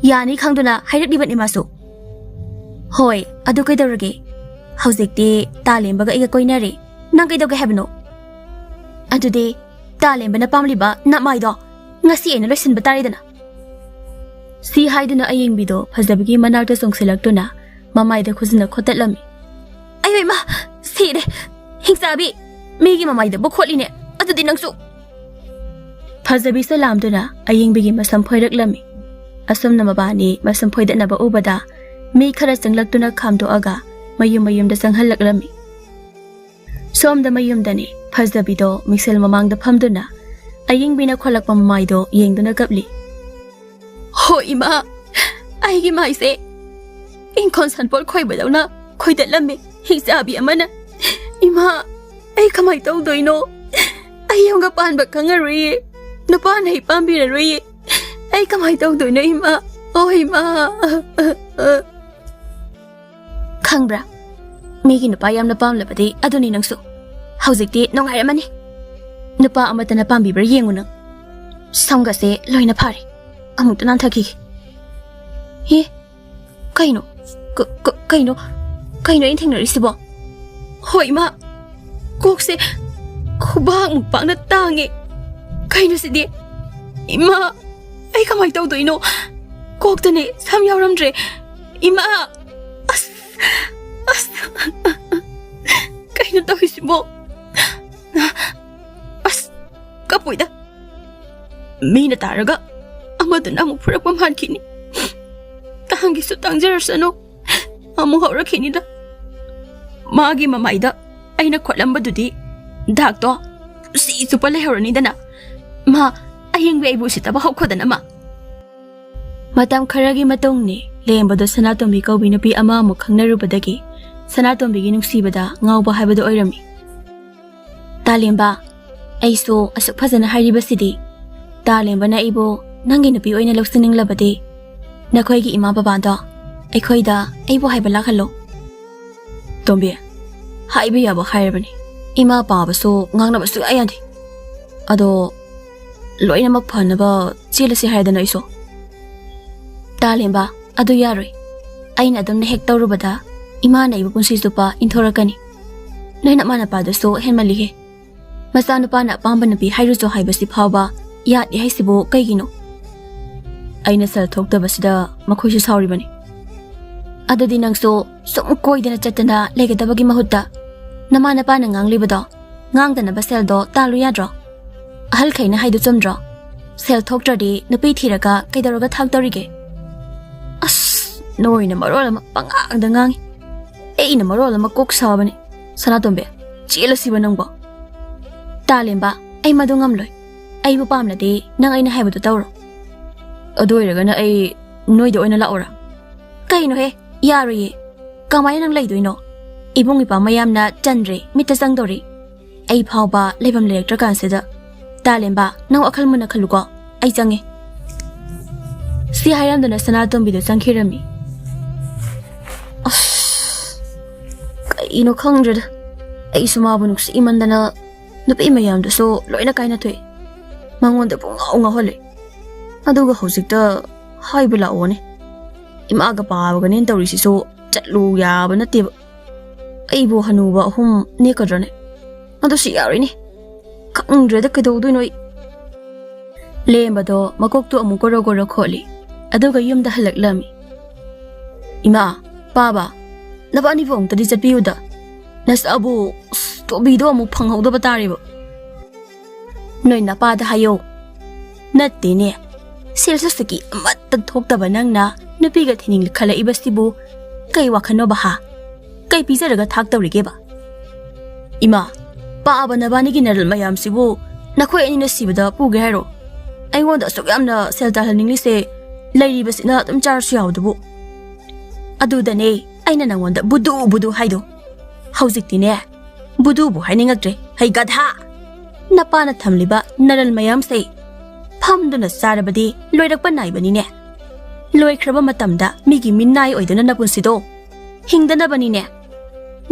ꯌꯥꯅꯤ ꯈꯪꯗꯨꯅ ꯍꯥꯏꯔꯛꯂꯤꯕꯅꯤ ꯃꯥꯁꯨ꯫ ꯍꯣꯏ, ꯑꯗꯨ ꯀꯩꯗꯧꯔꯒꯦ? ꯍꯧꯖꯤꯛꯇꯤ ꯇꯥꯂꯦꯝꯕꯒ ꯑꯩꯒ ꯀꯣꯏꯅꯔꯦ꯫ ꯅꯪ ꯀꯩꯗꯧꯒꯦ ꯍꯥꯏꯕꯅꯣ? ꯑꯗꯨꯗꯤ ꯇꯥꯂꯦꯝꯕꯅ ꯄꯥꯝꯂꯤꯕ ꯅꯃꯥꯏꯗꯣ ꯉꯁꯤ ꯑꯩꯅ ꯂꯣꯏꯁꯤꯟꯕ ꯇꯥꯔꯦꯗꯅ꯫ ꯁꯤ ꯍꯥꯏꯗꯨꯅ ꯑꯌꯦꯡꯕꯤꯗꯣ ꯐꯖꯕꯤꯒꯤ ꯃꯅꯥꯛꯇ ꯆꯣꯡꯁꯤꯜꯂꯛꯇꯨꯅ ꯃꯃꯥꯏꯗ ꯈꯨꯖꯤꯟꯅ ꯈꯣꯠꯇꯠꯂꯝꯃꯤ꯫ ꯑꯩ ꯏꯃꯥ! ꯁꯤꯔꯦ! ꯍꯤꯡꯆꯥꯕꯤ! ꯃꯤꯒꯤ ꯃꯃꯥꯏꯗꯕꯨ ꯈꯣꯠꯂꯤꯅꯦ, ꯑꯗꯨꯗꯤ ꯅꯪꯁꯨ! ꯐꯖꯕꯤ ꯁꯂꯥꯝꯗꯨꯅ ꯑꯌꯦꯡꯕꯤꯒꯤ ꯃꯁꯝ ꯐꯣꯏꯔꯛꯂꯝꯃꯤ꯫ ꯑꯁꯨꯝꯅ ꯃꯕꯥꯅꯤ ꯃꯁꯝ ꯐꯣꯏꯗꯠꯅꯕ ꯎꯕꯗ ꯃꯤ ꯈꯔ ꯆꯪꯂꯛꯇꯨꯅ ꯈꯥꯝꯗꯣꯛꯑꯒ ꯃꯌꯨꯝ ꯃꯌꯨꯝꯗ ꯆꯪꯍꯜꯂꯛꯂꯝꯃꯤ꯫ ꯁꯣꯝꯗ ꯃꯌꯨꯝꯗꯅꯤ ꯐꯖꯕꯤꯗꯣ ꯃꯤꯡꯁꯦꯜ ꯃꯃꯥꯡꯗ ꯐꯝꯗꯨꯅ ꯑꯌꯤꯡꯕꯤꯅ ꯈꯣꯠꯂꯛꯄ ꯃꯃꯥꯏꯗꯣ ꯌꯦꯡꯗꯨꯅ ꯀꯞꯂꯤ꯫ "ꯍꯣ ꯏꯃꯥ, ꯑꯩꯒꯤ ꯃꯥꯏꯁꯦ ꯏꯪꯈꯣꯜ ꯁꯟꯄꯣꯠ ꯈꯣꯏꯕꯗꯧꯅ ꯈꯣꯏꯗꯠꯂꯝꯃꯦ ꯍꯤꯡꯆꯥꯕꯤ ꯑꯃꯅ꯫ ꯏꯃꯥ, ꯑꯩ ꯀꯃꯥꯏ ꯇꯧꯗꯣꯏꯅꯣ? ꯑꯩ ꯌꯨꯝꯒ ꯄꯥꯟꯕ ꯈꯪꯉꯔꯣꯏꯌꯦ, ꯅꯨꯄꯥꯅ ꯑꯩ ꯄꯥꯝꯕꯤꯔꯔꯣꯏꯌꯦ꯫ ꯑꯩ ꯀꯃꯥꯏ ꯇꯧꯗꯣꯏꯅꯣ ꯏꯃꯥ? ꯑꯣ ꯏꯃꯥ!" ꯈꯪꯕ꯭ꯔꯥ? ꯃꯤꯒꯤ ꯅꯨꯄꯥ ꯌꯥꯝꯅ ꯄꯥꯝꯂꯕꯗꯤ ꯑꯗꯨꯅꯤ ꯅꯪꯁꯨ꯫ ꯍꯧꯖꯤꯛꯇꯤ ꯅꯨꯡꯉꯥꯏꯔꯝꯃꯅꯤ꯫ ꯅꯨꯄꯥ ꯑꯃꯠꯇꯅ ꯄꯥꯝꯕꯤꯕ꯭ꯔꯥ ꯌꯦꯡꯉꯨ ꯅꯪ꯫ ꯁꯝꯒꯁꯦ ꯂꯣꯏꯅ ꯐꯥꯔꯦ꯫ ꯑꯃꯨꯛꯇ ꯅꯥꯟꯊꯈꯤꯒꯦ꯫ ꯍꯦ, ꯀꯩꯅꯣ? ꯀ-, ꯀ-, ꯀꯩꯅꯣ? ꯀꯩꯅꯣ ꯑꯩꯅ ꯊꯦꯡꯅꯔꯤꯁꯤꯕꯣ? ꯍꯣꯏ, ꯏꯃꯥ꯫ ꯀꯣꯛꯁꯦ ꯈꯨꯕꯥꯛꯃꯨꯛ ꯄꯥꯛꯅ ꯇꯥꯡꯉꯦ꯫ ꯀꯩꯅꯣ ꯁꯤꯗꯤ? ꯏꯃꯥ, ꯑꯩ ꯀꯃꯥꯏ ꯇꯧꯗꯣꯏꯅꯣ? ꯀꯣꯛꯇꯅꯦ ꯁꯝ ꯌꯥꯎꯔꯝꯗ꯭ꯔꯦ꯫ ꯏꯃꯥ! ꯑꯁ! ꯑꯁ! ꯀꯩꯅꯣ ꯇꯧꯔꯤꯁꯤꯕꯣ? ꯑꯁ! ꯀꯞꯄꯣꯏꯗ꯫ ꯃꯤꯅ ꯇꯥꯔꯒ ꯑꯃꯗꯨꯅ ꯑꯃꯨꯛ ꯐꯨꯔꯛꯄ ꯃꯥꯟꯈꯤꯅꯤ꯫ ꯇꯥꯡꯒꯤꯁꯨ ꯇꯥꯡꯖꯔꯁꯅꯨ꯫ ꯑꯃꯨꯛ ꯍꯧꯔꯛꯈꯤꯅꯤꯗ꯫ ꯃꯥꯒꯤ ꯃꯃꯥꯏꯗ ꯑꯩꯅ ꯈꯣꯠꯂꯝꯕꯗꯨꯗꯤ ꯗꯥꯛꯇꯣ ꯄꯨꯟꯁꯤ ꯆꯨꯞꯄ ꯂꯩꯍꯧꯔꯅꯤꯗꯅ꯫ ꯃꯥ ꯑꯍꯤꯡꯕꯤ ꯑꯩꯕꯨ ꯎꯁꯤꯠꯇꯕ ꯍꯧꯈꯣꯗꯅ ꯃꯥ꯫ ꯃꯇꯝ ꯈꯔꯒꯤ ꯃꯇꯨꯡꯅꯤ ꯂꯦꯝꯕꯗꯣ ꯁꯅꯥꯇꯣꯝꯕꯤ ꯀꯧꯕꯤ ꯅꯨꯄꯤ ꯑꯃ ꯑꯃꯨꯛ ꯈꯪꯅꯔꯨꯕꯗꯒꯤ ꯁꯅꯥꯇꯣꯝꯕꯤꯒꯤ ꯅꯨꯡꯁꯤꯕꯗ ꯉꯥꯎꯕ ꯍꯥꯏꯕꯗꯨ ꯑꯣꯏꯔꯝꯃꯤ꯫ "ꯇꯥꯂꯦꯝꯕ, ꯑꯩꯁꯨ ꯑꯁꯨꯛ ꯐꯖꯅ ꯍꯥꯏꯔꯤꯕꯁꯤꯗꯤ, ꯇꯥꯂꯦꯝꯕꯅ ꯑꯩꯕꯨ ꯅꯪꯒꯤ ꯅꯨꯄꯤ ꯑꯣꯏꯅ ꯂꯧꯁꯤꯟꯅꯤꯡꯂꯕꯗꯤ ꯅꯈꯣꯏꯒꯤ ꯏꯃꯥ ꯕꯕꯥꯗꯣ ꯑꯩꯈꯣꯏꯗ ꯑꯩꯕꯨ ꯍꯥꯏꯕ ꯂꯥꯛꯍꯜꯂꯣ꯫" "ꯇꯣꯝꯕꯤ, ꯍꯥꯏꯕ ꯌꯥꯕ ꯍꯥꯏꯔꯕꯅꯤ꯫ ꯏꯃꯥ ꯄꯥꯕꯁꯨ ꯉꯥꯡꯅꯕ ꯁꯨꯛꯌꯥ ꯌꯥꯗꯦ꯫ ꯑꯗꯣ ꯂꯣꯏꯅꯃꯛ ꯐꯅꯕ ꯆꯦꯜꯂꯁꯤ ꯍꯥꯏꯗꯅ ꯑꯩꯁꯨ꯫" "ꯇꯥꯂꯦꯝꯕ, ꯑꯗꯨ ꯌꯥꯔꯣꯏ꯫ ꯑꯩꯅ ꯑꯗꯨꯝꯅ ꯍꯦꯛ ꯇꯧꯔꯨꯕꯗ ꯏꯃꯥꯅ ꯑꯩꯕꯨ ꯄꯨꯟꯁꯤ ꯆꯨꯞꯄ ꯏꯟꯊꯣꯔꯛꯀꯅꯤ꯫ ꯅꯣꯏ ꯅꯃꯥ ꯅꯄꯥꯗꯨꯁꯨ ꯍꯦꯟꯃꯜꯂꯤꯍꯦ꯫ ꯃꯆꯥꯅꯨꯄꯥꯅ ꯑꯄꯥꯝꯕ ꯅꯨꯄꯤ ꯍꯥꯏꯔꯨꯆꯣ ꯍꯥꯏꯕꯁꯤ ꯐꯥꯎꯕ ꯌꯥꯗꯦ ꯍꯥꯏꯁꯤꯕꯨ ꯀꯩꯒꯤꯅꯣ?" "ꯑꯩꯅ ꯁꯦꯜ ꯊꯣꯛꯇꯕꯁꯤꯗ ꯃꯈꯣꯏꯁꯨ ꯁꯥꯎꯔꯤꯕꯅꯤ꯫" "ꯑꯗꯨꯗꯤ ꯅꯪꯁꯨ ꯁꯨꯝ ꯀꯣꯏꯗꯅ ꯆꯠꯇꯅ ꯂꯩꯒꯗꯕꯒꯤ ꯃꯍꯨꯠꯇ ꯅꯃꯥ ꯅꯄꯥꯅ ꯉꯥꯡꯂꯤꯕꯗꯣ ꯉꯥꯡꯗꯅꯕ ꯁꯦꯜꯗꯣ ꯇꯥꯜꯂꯨ ꯌꯥꯗ꯭ꯔꯣ? ꯑꯍꯜꯈꯩꯅ ꯍꯥꯏꯗꯨ ꯆꯨꯝꯗ꯭ꯔꯣ? ꯁꯦꯜ ꯊꯣꯛꯇ꯭ꯔꯗꯤ ꯅꯨꯄꯤ ꯊꯤꯔꯒ ꯀꯩꯗꯧꯔꯒ ꯊꯥꯛꯇꯧꯔꯤꯒꯦ?" "ꯑꯁ, ꯅꯣꯏꯅ ꯃꯔꯣꯜ ꯑꯃ ꯄꯉꯥꯡꯗ ꯉꯥꯡꯉꯤ, ꯑꯩꯅ ꯃꯔꯣꯜ ꯑꯃ ꯀꯣꯛ ꯁꯥꯕꯅꯤ꯫ ꯁꯅꯥꯇꯣꯝꯕꯤ, ꯆꯦꯜꯂꯁꯤꯕ ꯅꯪꯕꯣ? ꯇꯥꯂꯦꯝꯕ, ꯑꯩ ꯃꯗꯨ ꯉꯝꯂꯣꯏ꯫ ꯑꯩꯕꯨ ꯄꯥꯝꯂꯗꯤ ꯅꯪ ꯑꯩꯅ ꯍꯥꯏꯕꯗꯨ ꯇꯧꯔꯣ꯫ ꯑꯗꯨ ꯑꯣꯏꯔꯒꯅ ꯑꯩ ꯅꯣꯏꯗ ꯑꯣꯏꯅ ꯂꯥꯛꯑꯣꯔꯥ? ꯀꯩꯅꯣꯍꯦ, ꯌꯥꯔꯣꯏꯌꯦ꯫ ꯀꯃꯥꯏꯅ ꯅꯪ ꯂꯩꯗꯣꯏꯅꯣ? ꯏꯕꯨꯡ ꯏꯄꯥ ꯃꯌꯥꯝꯅ ꯆꯟꯗ꯭ꯔꯦ, ꯃꯤꯠꯇ ꯆꯪꯗꯧꯔꯤ꯫ ꯑꯩ ꯐꯥꯎꯕ ꯂꯩꯐꯝ ꯂꯩꯔꯛꯇ꯭ꯔꯀꯥꯟꯁꯤꯗ꯫ ꯇꯥꯂꯦꯝꯕ, ꯅꯪ ꯋꯥꯈꯜ ꯃꯨꯟꯅ ꯈꯜꯂꯨꯀꯣ, ꯑꯩ ꯆꯪꯉꯦ꯫ ꯁꯤ ꯍꯥꯏꯔꯝꯗꯅ ꯁꯅꯥꯇꯣꯝꯕꯤꯗꯣ ꯆꯪꯈꯤꯔꯝꯃꯤ꯫ ꯑꯁ, ꯀꯩꯅꯣ ꯈꯪꯗ꯭ꯔꯦꯗ꯫ ꯑꯩꯁꯨ ꯃꯥꯕꯨ ꯅꯨꯡꯁꯤꯃꯟꯗꯅ ꯅꯨꯄꯤ ꯃꯌꯥꯝꯗꯨꯁꯨ ꯂꯣꯏꯅ ꯀꯥꯏꯅꯊꯣꯛꯑꯦ꯫ ꯃꯉꯣꯟꯗ ꯄꯨꯡꯉꯥꯎ ꯉꯥꯎꯍꯜꯂꯦ꯫ ꯑꯗꯨꯒ ꯍꯧꯖꯤꯛꯇ ꯍꯥꯏꯕ ꯂꯥꯛꯑꯣꯅꯦ꯫ ꯏꯃꯥꯒ ꯄꯥꯕꯒꯅꯦꯅ ꯇꯧꯔꯤꯁꯤꯁꯨ ꯆꯠꯂꯨ ꯌꯥꯕ ꯅꯠꯇꯦꯕ꯫ ꯑꯩꯕꯨ ꯍꯅꯨꯕ ꯑꯍꯨꯝ ꯅꯦꯛꯀꯗ꯭ꯔꯅꯦ? ꯑꯗꯨꯁꯨ ꯌꯥꯔꯣꯏꯅꯦ꯫ ꯈꯪꯗ꯭ꯔꯦꯗ ꯀꯩꯗꯧꯗꯣꯏꯅꯣ ꯑꯩ꯫ ꯂꯦꯝꯕꯗꯣ ꯃꯀꯣꯛꯇꯨ ꯑꯃꯨꯛ ꯒꯣꯔꯣ ꯒꯣꯔꯣ ꯈꯣꯠꯂꯤ꯫ ꯑꯗꯨꯒ ꯌꯨꯝꯗ ꯍꯜꯂꯛꯂꯝꯃꯤ꯫ "ꯏꯃꯥ, ꯄꯥꯕ, ꯅꯕꯥꯅꯤꯕꯨ ꯑꯃꯨꯛꯇꯗꯤ ꯆꯠꯄꯤꯌꯨꯗ꯫ ꯅꯁꯥꯕꯨ, ꯑꯁ, ꯇꯣꯕꯤꯗꯣ ꯑꯃꯨꯛ ꯐꯪꯍꯧꯗꯕ ꯇꯥꯔꯦꯕ꯫" "ꯅꯣꯏ ꯅꯄꯥꯗ ꯍꯥꯏꯌꯣ꯫" "ꯅꯠꯇꯦꯅꯦ, ꯁꯦꯜ ꯁꯨꯁꯇꯒꯤ ꯑꯃꯠꯇ ꯊꯣꯛꯇꯕ ꯅꯪꯅ ꯅꯨꯄꯤꯒ ꯊꯤꯅꯤꯡꯈꯠꯂꯛꯏꯕꯁꯤꯕꯨ ꯀꯩ ꯋꯥꯈꯜꯅꯣꯕ ꯍꯥ? ꯀꯩ ꯄꯤꯖꯔꯒ ꯊꯥꯛꯇꯧꯔꯤꯒꯦꯕ?" "ꯏꯃꯥ, ꯄꯥꯕ ꯅꯕꯥꯅꯤꯒꯤ ꯅꯔꯜ ꯃꯌꯥꯝꯁꯤꯕꯨ ꯅꯈꯣꯏ ꯑꯅꯤꯅ ꯁꯤꯕꯗ ꯄꯨꯒꯦ ꯍꯥꯏꯔꯣ? ꯑꯩꯉꯣꯟꯗ ꯑꯁꯨꯛ ꯌꯥꯝꯅ ꯁꯦꯜ ꯇꯥꯜꯍꯟꯅꯤꯡꯂꯤꯁꯦ ꯂꯩꯔꯤꯕꯁꯤꯅ ꯑꯗꯨꯝ ꯆꯥꯔꯁꯨ ꯌꯥꯎꯗꯨꯕꯨ꯫ ꯑꯗꯨꯗꯅꯦ ꯑꯩꯅ ꯅꯪꯉꯣꯟꯗ ꯕꯨꯗꯨ ꯕꯨꯗꯨ ꯍꯥꯏꯗꯣ꯫ ꯍꯧꯖꯤꯛꯇꯤꯅꯦ, ꯕꯨꯗꯨꯕꯨ ꯍꯥꯏꯅꯤꯡꯉꯛꯇ꯭ꯔꯦ, ꯍꯩ ꯒꯙꯥ! ꯅꯄꯥꯅ ꯊꯝꯂꯤꯕ ꯅꯔꯜ ꯃꯌꯥꯝꯁꯦ ꯐꯝꯗꯨꯅ ꯆꯥꯔꯕꯗꯤ ꯂꯣꯏꯔꯛꯄ ꯅꯥꯏꯕꯅꯤꯅꯦ꯫ ꯂꯣꯏꯈ꯭ꯔꯕ ꯃꯇꯝꯗ ꯃꯤꯒꯤ ꯃꯤꯅꯥꯏ ꯑꯣꯏꯗꯨꯅ ꯅꯄꯨꯟꯁꯤꯗꯣ ꯍꯤꯡꯗꯅꯕꯅꯤꯅꯦ꯫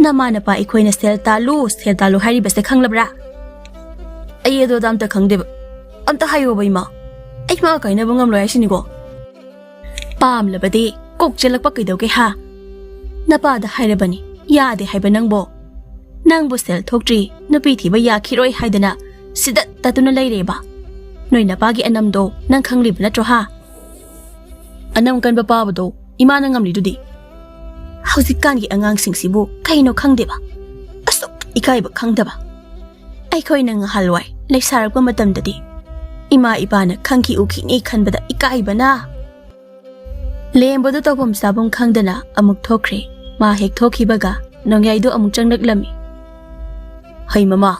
ꯅꯃꯥ ꯅꯄꯥ ꯑꯩꯈꯣꯏꯅ ꯁꯦꯜ ꯇꯥꯜꯂꯨ, ꯁꯦꯜ ꯇꯥꯜꯂꯨ ꯍꯥꯏꯔꯤꯕꯁꯦ ꯈꯪꯂꯕ꯭ꯔꯥ?" "ꯑꯩ ꯑꯗꯨ ꯑꯗꯥ ꯑꯝꯇ ꯈꯪꯗꯦꯕ꯫ ꯑꯝꯇ ꯍꯥꯏꯌꯣꯕ, ꯏꯃꯥ꯫ ꯑꯩ ꯃꯥ ꯀꯥꯏꯅꯕ ꯉꯝꯂꯣꯏ ꯍꯥꯏꯁꯤꯅꯤꯀꯣ꯫" "ꯄꯥꯝꯂꯕꯗꯤ ꯀꯣꯛ ꯆꯦꯜꯂꯛꯄ ꯀꯩꯗꯧꯒꯦ ꯍꯥ? ꯅꯄꯥꯗ ꯍꯥꯏꯔꯕꯅꯤ, ꯌꯥꯗꯦ ꯍꯥꯏꯕ ꯅꯪꯕꯣ꯫ ꯅꯪꯕꯨ ꯁꯦꯜ ꯊꯣꯛꯇ꯭ꯔꯤ, ꯅꯨꯄꯤ ꯊꯤꯕ ꯌꯥꯈꯤꯔꯣꯏ ꯍꯥꯏꯗꯅ ꯁꯤꯗꯠ ꯇꯠꯇꯨꯅ ꯂꯩꯔꯦꯕ꯫ ꯅꯣꯏ ꯅꯄꯥꯒꯤ ꯑꯅꯝꯗꯣ ꯅꯪ ꯈꯪꯂꯤꯕ ꯅꯠꯇ꯭ꯔꯣ ꯍꯥ? ꯑꯅꯝ ꯀꯟꯕ ꯄꯥꯕꯗꯣ ꯏꯃꯥꯅ ꯉꯝꯂꯤꯗꯨꯗꯤ꯫ ꯍꯧꯖꯤꯛꯀꯥꯟꯒꯤ ꯑꯉꯥꯡꯁꯤꯡꯁꯤꯕꯨ ꯀꯩꯅꯣ ꯈꯪꯗꯦꯕ꯫ ꯑꯁꯨꯛ ꯏꯀꯥꯏꯕ ꯈꯪꯗꯕ꯫ ꯑꯩꯈꯣꯏꯅ ꯉꯍꯥꯟꯋꯥꯏ ꯂꯩꯁꯥꯔꯛꯄ ꯃꯇꯝꯗꯗꯤ ꯏꯃꯥ ꯏꯄꯥꯅ ꯈꯪꯈꯤ ꯎꯈꯤꯅꯤ ꯈꯟꯕꯗ ꯏꯀꯥꯏꯕꯅ꯫ ꯂꯦꯝꯕꯗꯨ ꯇꯧꯐꯝ ꯆꯥꯐꯝ ꯈꯪꯗꯅ ꯑꯃꯨꯛ ꯊꯣꯛꯈ꯭ꯔꯦ꯫ ꯃꯥ ꯍꯦꯛ ꯊꯣꯛꯈꯤꯕꯒ ꯅꯣꯡꯌꯥꯏꯗꯨ ꯑꯃꯨꯛ ꯆꯪꯂꯛꯂꯝꯃꯤ꯫ "ꯍꯩ ꯃꯃꯥ,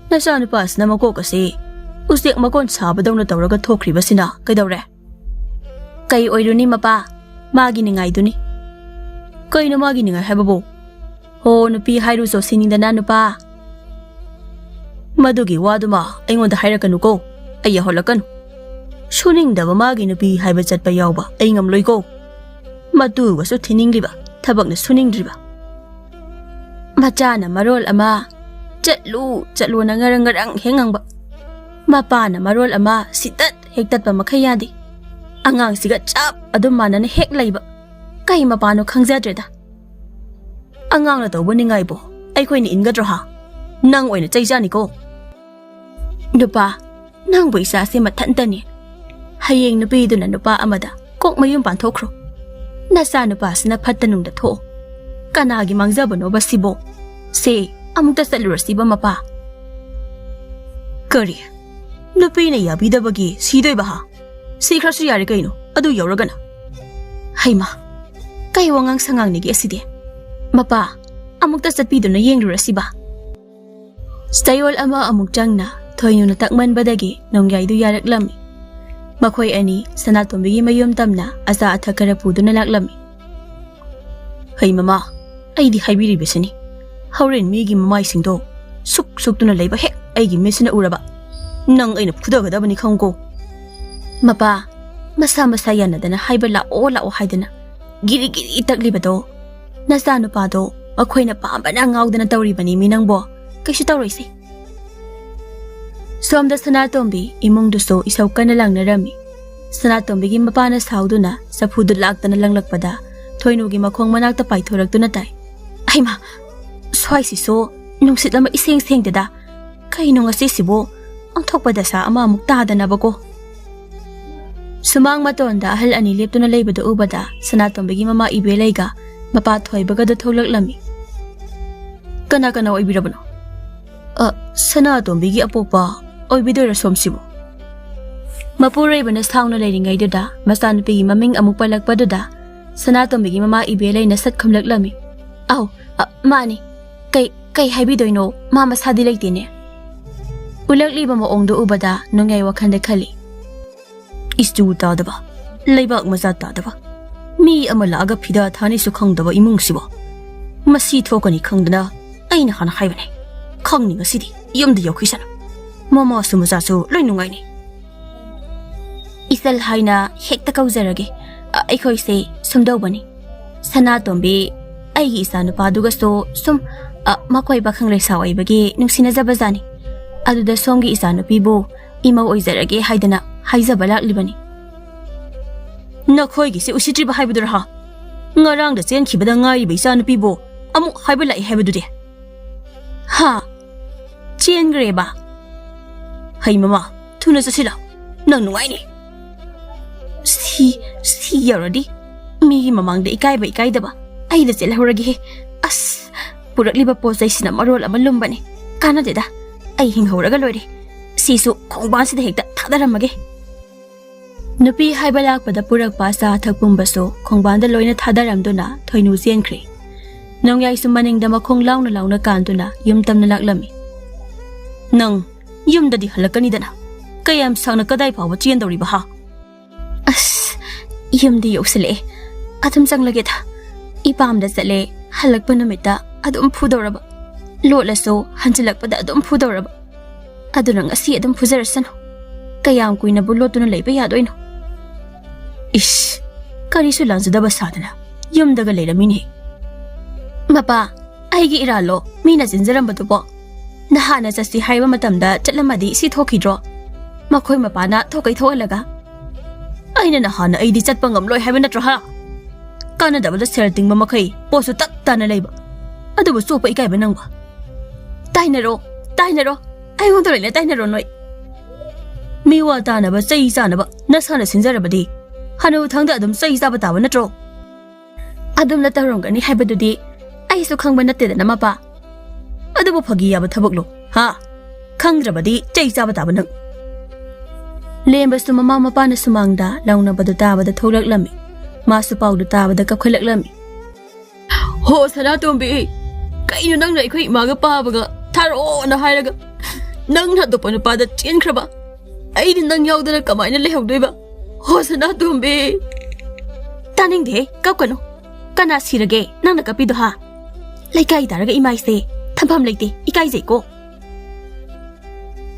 ꯅꯆꯥꯅꯨꯄꯥꯁꯤꯅ ꯃꯀꯣꯛ ꯑꯁꯤ ꯎꯆꯦꯛ ꯃꯀꯣꯟ ꯁꯥꯕꯗꯧꯅ ꯇꯧꯔꯒ ꯊꯣꯛꯈ꯭ꯔꯤꯕꯁꯤꯅ ꯀꯩꯗꯧꯔꯦ?" "ꯀꯩ ꯑꯣꯏꯔꯨꯅꯤ ꯃꯄꯥ, ꯃꯥꯒꯤ ꯅꯤꯡꯉꯥꯏꯗꯨꯅꯤ꯫" "ꯀꯩꯅꯣ ꯃꯥꯒꯤ ꯅꯤꯡꯉꯥꯏ ꯍꯥꯏꯕꯕꯨ?" "ꯍꯣ, ꯅꯨꯄꯤ ꯍꯥꯏꯔꯨ ꯆꯣꯠꯁꯤꯅꯤꯡꯗꯅ ꯅꯨꯄꯥ꯫" "ꯃꯗꯨꯒꯤ ꯋꯥꯗꯨꯃ ꯑꯩꯉꯣꯟꯗ ꯍꯥꯏꯔꯛꯀꯅꯨꯀꯣ, ꯑꯩ ꯌꯥꯍꯜꯂꯛꯀꯅꯨ꯫ ꯁꯨꯅꯤꯡꯗꯕ ꯃꯥꯒꯤ ꯅꯨꯄꯤ ꯍꯥꯏꯕ ꯆꯠꯄ ꯌꯥꯎꯕ ꯑꯩ ꯉꯝꯂꯣꯏꯀꯣ꯫ ꯃꯇꯨꯒꯁꯨ ꯊꯤꯅꯤꯡꯂꯤꯕ, ꯊꯕꯛꯅ ꯁꯨꯅꯤꯡꯗ꯭ꯔꯤꯕ꯫ ꯃꯆꯥꯅ ꯃꯔꯣꯜ ꯑꯃ ꯆꯠꯂꯨ ꯆꯠꯂꯨꯅ ꯉꯔꯪ ꯉꯔꯪ ꯍꯦꯛ ꯉꯪꯕ, ꯃꯄꯥꯅ ꯃꯔꯣꯜ ꯑꯃ ꯁꯤꯇꯠ ꯍꯦꯛ ꯇꯠꯄ ꯃꯈꯩ ꯌꯥꯗꯦ꯫ ꯑꯉꯥꯡꯁꯤꯒ ꯆꯞ ꯑꯗꯨꯝ ꯃꯥꯟꯅꯅ ꯍꯦꯛ ꯂꯩꯕ꯫ ꯀꯩ ꯃꯄꯥꯅꯣ ꯈꯪꯖꯗ꯭ꯔꯦꯗ꯫ ꯑꯉꯥꯡꯅ ꯇꯧꯕ ꯅꯤꯡꯉꯥꯏꯕꯨ ꯑꯩꯈꯣꯏꯅ ꯏꯟꯒꯗ꯭ꯔꯣ ꯍꯥ? ꯅꯪ ꯑꯣꯏꯅ ꯆꯩ ꯆꯥꯅꯤꯀꯣ꯫ ꯅꯨꯄꯥ, ꯅꯪꯕꯨ ꯏꯆꯥꯁꯦ ꯃꯊꯟꯇꯅꯤ꯫ ꯍꯌꯦꯡ ꯅꯨꯄꯤꯗꯨꯅ ꯅꯨꯄꯥ ꯑꯃꯗ ꯀꯣꯛ ꯃꯌꯨꯝ ꯄꯥꯟꯊꯣꯛꯈ꯭ꯔꯣ꯫ ꯅꯆꯥ ꯅꯨꯄꯥꯁꯤꯅ ꯐꯠꯇ ꯅꯨꯡꯗ ꯊꯣꯛꯑꯣ꯫ ꯀꯅꯥꯒꯤ ꯃꯥꯡꯖꯕꯅꯣꯕ ꯁꯤꯕꯣ? ꯁꯦ, ꯑꯃꯨꯛꯇ ꯆꯠꯂꯨꯔꯁꯤꯕ ꯃꯄꯥ꯫" "ꯀꯔꯤ? ꯅꯨꯄꯤꯅ ꯌꯥꯕꯤꯗꯕꯒꯤ ꯁꯤꯗꯣꯏꯕ ꯍꯥ? ꯁꯤꯈ꯭ꯔꯁꯨ ꯌꯥꯔꯦ ꯀꯩꯅꯣ, ꯑꯗꯨ ꯌꯧꯔꯒꯅ꯫" "ꯍꯩꯃꯥ, ꯀꯩ ꯋꯥꯉꯥꯡ ꯁꯉꯥꯡꯅꯤꯒꯦ ꯑꯁꯤꯗꯤ? ꯃꯄꯥ, ꯑꯃꯨꯛꯇ ꯆꯠꯄꯤꯗꯨꯅ ꯌꯦꯡꯂꯨꯔꯁꯤꯕ꯫" ꯆꯌꯣꯜ ꯑꯃ ꯑꯃꯨꯛ ꯆꯪꯅ ꯊꯣꯏꯅꯨꯅ ꯇꯛꯃꯟꯕꯗꯒꯤ ꯅꯣꯡꯌꯥꯏꯗꯨ ꯌꯥꯔꯛꯂꯝꯃꯤ꯫ ꯃꯈꯣꯏ ꯑꯅꯤ ꯁꯅꯥꯇꯣꯝꯕꯤꯒꯤ ꯃꯌꯨꯝ ꯇꯝꯅ ꯑꯆꯥ ꯑꯊꯛ ꯈꯔ ꯄꯨꯗꯨꯅ ꯂꯥꯛꯂꯝꯃꯤ꯫ "ꯍꯩ ꯃꯃꯥ, ꯑꯩꯗꯤ ꯍꯥꯏꯕꯤꯔꯤꯕꯁꯤꯅꯤ, ꯍꯣꯔꯦꯟ ꯃꯤꯒꯤ ꯃꯃꯥꯏꯁꯤꯡꯗꯣ ꯁꯨꯛ ꯁꯨꯛꯇꯨꯅ ꯂꯩꯕ ꯍꯦꯛ ꯑꯩꯒꯤ ꯃꯤꯠꯁꯤꯅ ꯎꯔꯕ, ꯅꯪ ꯑꯩꯅ ꯐꯨꯗꯒꯗꯕꯅꯤ ꯈꯪꯉꯨꯀꯣ꯫" "ꯃꯄꯥ, ꯃꯁꯥ ꯃꯁꯥ ꯌꯥꯅꯗꯅ ꯍꯥꯏꯕ ꯂꯥꯛꯑꯣ ꯂꯥꯛꯑꯣ ꯍꯥꯏꯗꯅ ꯒꯤꯔꯤ ꯒꯤꯔꯤ ꯇꯛꯂꯤꯕꯗꯣ, ꯅꯆꯥꯅꯨꯄꯥꯗꯣ ꯑꯩꯈꯣꯏꯅ ꯄꯥꯝꯕꯅ ꯉꯥꯎꯗꯅ ꯇꯧꯔꯤꯕꯅꯤ ꯃꯤ ꯅꯪꯕꯣ, ꯀꯩꯁꯨ ꯇꯧꯔꯣꯏꯁꯦ꯫" ꯁꯣꯝꯗ ꯁꯅꯥꯇꯣꯝꯕꯤ ꯏꯃꯨꯡꯗꯨꯁꯨ ꯏꯁꯧ ꯀꯟꯅ ꯂꯥꯡꯅꯔꯝꯃꯤ꯫ ꯁꯅꯥꯇꯣꯝꯕꯤꯒꯤ ꯃꯄꯥꯅ ꯁꯥꯎꯗꯨꯅ ꯆꯐꯨꯗꯨ ꯂꯥꯛꯇꯅ ꯂꯪꯂꯛꯄꯗ ꯊꯣꯏꯅꯨꯒꯤ ꯃꯈꯣꯡ ꯃꯅꯥꯛꯇ ꯄꯥꯏꯊꯣꯔꯛꯇꯨꯅ ꯇꯥꯏ꯫ "ꯑꯩꯃꯥ, ꯁ꯭ꯋꯥꯏꯁꯤꯁꯨ ꯅꯨꯡꯁꯤꯠ ꯑꯃ ꯏꯁꯦꯡ ꯁꯦꯡꯗꯦꯗ꯫ ꯀꯩꯅꯣ ꯉꯁꯤꯁꯤꯕꯨ ꯑꯣꯟꯊꯣꯛꯄ ꯗꯁꯥ ꯑꯃ ꯑꯃꯨꯛ ꯇꯥꯗꯅꯕꯀꯣ꯫" ꯁꯨꯃꯥꯡ ꯃꯇꯣꯟꯗ ꯑꯍꯜ ꯑꯅꯤ ꯂꯦꯞꯇꯨꯅ ꯂꯩꯕꯗꯨ ꯎꯕꯗ ꯁꯅꯥꯇꯣꯝꯕꯤꯒꯤ ꯃꯃꯥ ꯏꯕꯦꯂꯩꯒ ꯃꯄꯥ ꯊꯣꯏꯕꯒꯗꯨ ꯊꯣꯛꯂꯛꯂꯝꯃꯤ꯫ "ꯀꯅꯥ ꯀꯅꯥ ꯑꯣꯏꯕꯤꯔꯕꯅꯣ?" "ꯑ, ꯁꯅꯥꯇꯣꯝꯕꯤꯒꯤ ꯑꯄꯣꯛꯄ ꯑꯣꯏꯕꯤꯗꯣꯏꯔꯥ ꯁꯣꯝꯁꯤꯕꯨ?" ꯃꯄꯨꯔꯣꯏꯕꯅ ꯁꯥꯎꯅ ꯂꯩꯔꯤꯉꯩꯗꯨꯗ ꯃꯆꯥꯅꯨꯄꯤꯒꯤ ꯃꯃꯤꯡ ꯑꯃꯨꯛ ꯄꯜꯂꯛꯄꯗꯨꯗ ꯁꯅꯥꯇꯣꯝꯕꯤꯒꯤ ꯃꯃꯥ ꯏꯕꯦꯂꯩꯅ ꯁꯠ ꯈꯨꯝꯂꯛꯂꯝꯃꯤ꯫ "ꯑꯧ, ꯑ, ꯃꯥꯅꯤ꯫ ꯀꯩ, ꯀꯩ ꯍꯥꯏꯕꯤꯗꯣꯏꯅꯣ? ꯃꯥ ꯃꯁꯥꯗꯤ ꯂꯩꯇꯦꯅꯦ꯫" ꯎꯠꯂꯛꯂꯤꯕ ꯃꯑꯣꯡꯗꯨ ꯎꯕꯗ ꯅꯣꯡꯌꯥꯏ ꯋꯥꯈꯜꯗ ꯈꯜꯂꯤ꯫ "ꯏꯁꯇꯨ ꯇꯥꯗꯕ, ꯂꯩꯕꯥꯛ ꯃꯆꯥ ꯇꯥꯗꯕ, ꯃꯤ ꯑꯃ ꯂꯥꯛꯑꯒ ꯐꯤꯗꯥ ꯊꯥꯅꯤꯁꯨ ꯈꯪꯗꯕ ꯏꯃꯨꯡꯁꯤꯕꯣ꯫ ꯃꯁꯤ ꯊꯣꯛꯀꯅꯤ ꯈꯪꯗꯅ ꯑꯩꯅ ꯍꯥꯟꯅ ꯍꯥꯏꯕꯅꯦ꯫ ꯈꯪꯅꯤ ꯉꯁꯤꯗꯤ, ꯌꯨꯝꯗ ꯌꯧꯈꯤꯁꯅꯨ꯫ ꯃꯃꯥꯁꯨ ꯃꯆꯥꯁꯨ ꯂꯣꯏ ꯅꯨꯡꯉꯥꯏꯅꯤ꯫" "ꯏꯆꯜ ꯍꯥꯏꯅ ꯍꯦꯛꯇ ꯀꯧꯖꯔꯒꯦ꯫ ꯑ, ꯑꯩꯈꯣꯏꯁꯦ ꯁꯨꯝꯗꯧꯕꯅꯤ꯫ ꯁꯅꯥꯇꯣꯝꯕꯤ, ꯑꯩꯒꯤ ꯏꯆꯥꯅꯨꯄꯥꯗꯨꯒꯁꯨ ꯁꯨꯝ, ꯑ, ꯃꯈꯣꯏ ꯄꯥꯈꯪ ꯂꯩꯁꯥ ꯑꯣꯏꯕꯒꯤ ꯅꯨꯡꯁꯤꯅꯖꯕꯖꯥꯠꯅꯤ꯫ ꯑꯗꯨꯗ ꯁꯣꯝꯒꯤ ꯏꯆꯥꯅꯨꯄꯤꯕꯨ ꯏꯃꯧ ꯑꯣꯏꯖꯔꯒꯦ ꯍꯥꯏꯗꯅ ꯍꯥꯏꯖꯕ ꯂꯥꯛꯂꯤꯕꯅꯤ꯫" "ꯅꯈꯣꯏꯒꯤꯁꯤ ꯎꯁꯤꯠꯇ꯭ꯔꯤꯕ ꯍꯥꯏꯕꯗꯨꯔ ꯍꯥ? ꯉꯔꯥꯡꯗ ꯆꯦꯟꯈꯤꯕꯗ ꯉꯥꯏꯔꯤꯕ ꯏꯆꯥꯅꯨꯄꯤꯕꯨ ꯑꯃꯨꯛ ꯍꯥꯏꯕ ꯂꯥꯛꯏ ꯍꯥꯏꯕꯗꯨꯗꯤ?" "ꯍꯥ? ꯆꯦꯟꯈ꯭ꯔꯦꯕ?" "ꯍꯩ ꯃꯃꯥ, ꯊꯨꯅ ꯆꯠꯁꯤꯜꯂꯣ꯫ ꯅꯪ ꯅꯨꯡꯉꯥꯏꯅꯤ꯫" "ꯁꯤ, ꯁꯤ ꯌꯧꯔꯗꯤ ꯃꯤꯒꯤ ꯃꯃꯥꯡꯗ ꯏꯀꯥꯏꯕ ꯏꯀꯥꯏꯗꯕ ꯑꯩꯗ ꯆꯦꯜꯍꯧꯔꯒꯦꯍꯦ꯫ ꯑꯁ, ꯄꯨꯔꯛꯂꯤꯕ ꯄꯣꯠ ꯆꯩꯁꯤꯅ ꯃꯔꯣꯜ ꯑꯃ ꯂꯨꯝꯕꯅꯤ꯫ ꯀꯥꯟꯅꯗꯦꯗ, ꯑꯩ ꯍꯤꯡꯍꯧꯔꯒ ꯂꯣꯏꯔꯦ꯫ ꯁꯤꯁꯨ ꯈꯣꯡꯕꯥꯟꯁꯤꯗ ꯍꯦꯛꯇ ꯊꯥꯗꯔꯝꯃꯒꯦ꯫" ꯅꯨꯄꯤ ꯍꯥꯏꯕ ꯂꯥꯛꯄꯗ ꯄꯨꯔꯛꯄ ꯑꯆꯥ ꯑꯊꯛ ꯄꯨꯝꯕꯁꯨ ꯈꯣꯡꯕꯥꯟꯗ ꯂꯣꯏꯅ ꯊꯥꯗꯔꯝꯗꯨꯅ ꯊꯣꯏꯅꯨ ꯆꯦꯟꯈ꯭ꯔꯦ꯫ ꯅꯣꯡꯌꯥꯏꯁꯨ ꯃꯅꯤꯡꯗ ꯃꯈꯣꯡ ꯂꯥꯎꯅ ꯂꯥꯎꯅ ꯀꯥꯟꯗꯨꯅ ꯌꯨꯝ ꯇꯝꯅ ꯂꯥꯛꯂꯝꯃꯤ꯫ "ꯅꯪ ꯌꯨꯝꯗꯗꯤ ꯍꯜꯂꯛꯀꯅꯤꯗꯅ? ꯀꯌꯥꯝ ꯁꯥꯡꯅ ꯀꯗꯥꯏ ꯐꯥꯎꯕ ꯆꯦꯟꯗꯧꯔꯤꯕ ꯍꯥ?" "ꯑꯁ, ꯌꯨꯝꯗꯤ ꯌꯧꯁꯤꯜꯂꯛꯑꯦ꯫ ꯑꯗꯨꯝ ꯆꯪꯂꯒꯦꯗ꯫ ꯏꯄꯥꯝꯗ ꯆꯠꯂꯦ, ꯍꯜꯂꯛꯄ ꯅꯨꯃꯤꯠꯇ ꯑꯗꯨꯝ ꯐꯨꯗꯧꯔꯕ꯫ ꯂꯣꯠꯂꯁꯨ ꯍꯟꯖꯤꯜꯂꯛꯄꯗ ꯑꯗꯨꯝ ꯐꯨꯗꯧꯔꯕ꯫ ꯑꯗꯨꯅ ꯉꯁꯤ ꯑꯗꯨꯝ ꯐꯨꯖꯔꯁꯅꯨ꯫ ꯀꯌꯥꯝ ꯀꯨꯏꯅꯕꯨ ꯂꯣꯠꯇꯨꯅ ꯂꯩꯕ ꯌꯥꯗꯣꯏꯅꯣ?" "ꯏꯁ, ꯀꯔꯤꯁꯨ ꯂꯥꯟꯖꯗꯕ ꯁꯥꯗꯅ ꯌꯨꯝꯗꯒ ꯂꯩꯔꯝꯃꯤꯅꯦ꯫" "ꯃꯄꯥ, ꯑꯩꯒꯤ ꯏꯔꯥꯜꯂꯣ ꯃꯤꯅ ꯆꯦꯟꯖꯔꯝꯕꯗꯨꯕꯣ? ꯅꯍꯥꯟꯅ ꯆꯠꯁꯤ ꯍꯥꯏꯕ ꯃꯇꯝꯗ ꯆꯠꯂꯝꯃꯗꯤ ꯁꯤ ꯊꯣꯛꯈꯤꯗ꯭ꯔꯣ? ꯃꯈꯣꯏ ꯃꯄꯥꯅ ꯊꯣꯛꯀꯩ ꯊꯣꯛꯍꯜꯂꯒ?" "ꯑꯩꯅ ꯅꯍꯥꯟꯅ ꯑꯩꯗꯤ ꯆꯠꯄ ꯉꯝꯂꯣꯏ ꯍꯥꯏꯕ ꯅꯠꯇ꯭ꯔꯣ ꯍꯥ? ꯀꯥꯟꯅꯗꯕꯗ ꯁꯦꯜ ꯇꯤꯡꯕ ꯃꯈꯩ ꯄꯣꯠꯁꯨ ꯇꯠ ꯇꯥꯅ ꯂꯩꯕ꯫ ꯑꯗꯨꯕꯨ ꯆꯣꯞꯄ ꯏꯀꯥꯏꯕ ꯅꯪꯕ?" "ꯇꯥꯏꯅꯔꯣ, ꯇꯥꯏꯅꯔꯣ꯫ ꯑꯩꯉꯣꯟꯗ ꯂꯣꯏꯅ ꯇꯥꯏꯅꯔꯣ ꯅꯣꯏ꯫ ꯃꯤꯋꯥ ꯇꯥꯅꯕ, ꯆꯩ ꯆꯥꯅꯕ ꯅꯁꯥꯅ ꯁꯤꯟꯖꯔꯕꯗꯤ ꯍꯅꯨꯊꯪꯗ ꯑꯗꯨꯝ ꯆꯩ ꯆꯥꯕ ꯇꯥꯕ ꯅꯠꯇ꯭ꯔꯣ?" "ꯑꯗꯨꯝꯅ ꯇꯧꯔꯝꯒꯅꯤ ꯍꯥꯏꯕꯗꯨꯗꯤ ꯑꯩꯁꯨ ꯈꯪꯕ ꯅꯠꯇꯦꯗꯅ, ꯃꯄꯥ꯫ ꯑꯗꯨꯕꯨ ꯐꯥꯒꯤ ꯌꯥꯕ ꯊꯕꯛꯂꯣ, ꯍꯥ? ꯈꯪꯗ꯭ꯔꯕꯗꯤ ꯆꯩ ꯆꯥꯕ ꯇꯥꯕ ꯅꯪ꯫" ꯂꯦꯝꯕꯁꯨ ꯃꯃꯥ ꯃꯄꯥꯅ ꯁꯨꯃꯥꯡꯗ ꯂꯥꯎꯅꯕꯗꯨ ꯇꯥꯕꯗ ꯊꯣꯛꯂꯛꯂꯝꯃꯤ꯫ ꯃꯥꯁꯨ ꯄꯥꯎꯗꯨ ꯇꯥꯕꯗ ꯀꯞꯈꯠꯂꯛꯂꯝꯃꯤ꯫ "ꯍꯣ ꯁꯅꯥꯇꯣꯝꯕꯤ, ꯀꯩꯅꯣ ꯅꯪꯅ ꯑꯩꯈꯣꯏ ꯏꯃꯥꯒ ꯄꯥꯕꯒ ꯊꯥꯔꯛꯑꯣꯅ ꯍꯥꯏꯔꯒ ꯅꯪꯅ ꯑꯇꯣꯞꯄ ꯅꯨꯄꯥꯗ ꯆꯦꯟꯈ꯭ꯔꯕ? ꯑꯩꯗꯤ ꯅꯪ ꯌꯥꯎꯗꯅ ꯀꯃꯥꯏꯅ ꯂꯩꯍꯧꯗꯣꯏꯕ? ꯍꯣ ꯁꯅꯥꯇꯣꯝꯕꯤ!" "ꯇꯥꯅꯤꯡꯗꯦꯍꯦ, ꯀꯞꯀꯅꯨ꯫ ꯀꯅꯥ ꯁꯤꯔꯒꯦ ꯅꯪꯅ ꯀꯞꯄꯤꯗꯣ, ꯍꯥ? ꯂꯩꯀꯥꯏ ꯇꯥꯔꯒ ꯏꯃꯥꯏꯁꯦ ꯊꯝꯐꯝ ꯂꯩꯇꯦ, ꯏꯀꯥꯏꯖꯩꯀꯣ꯫"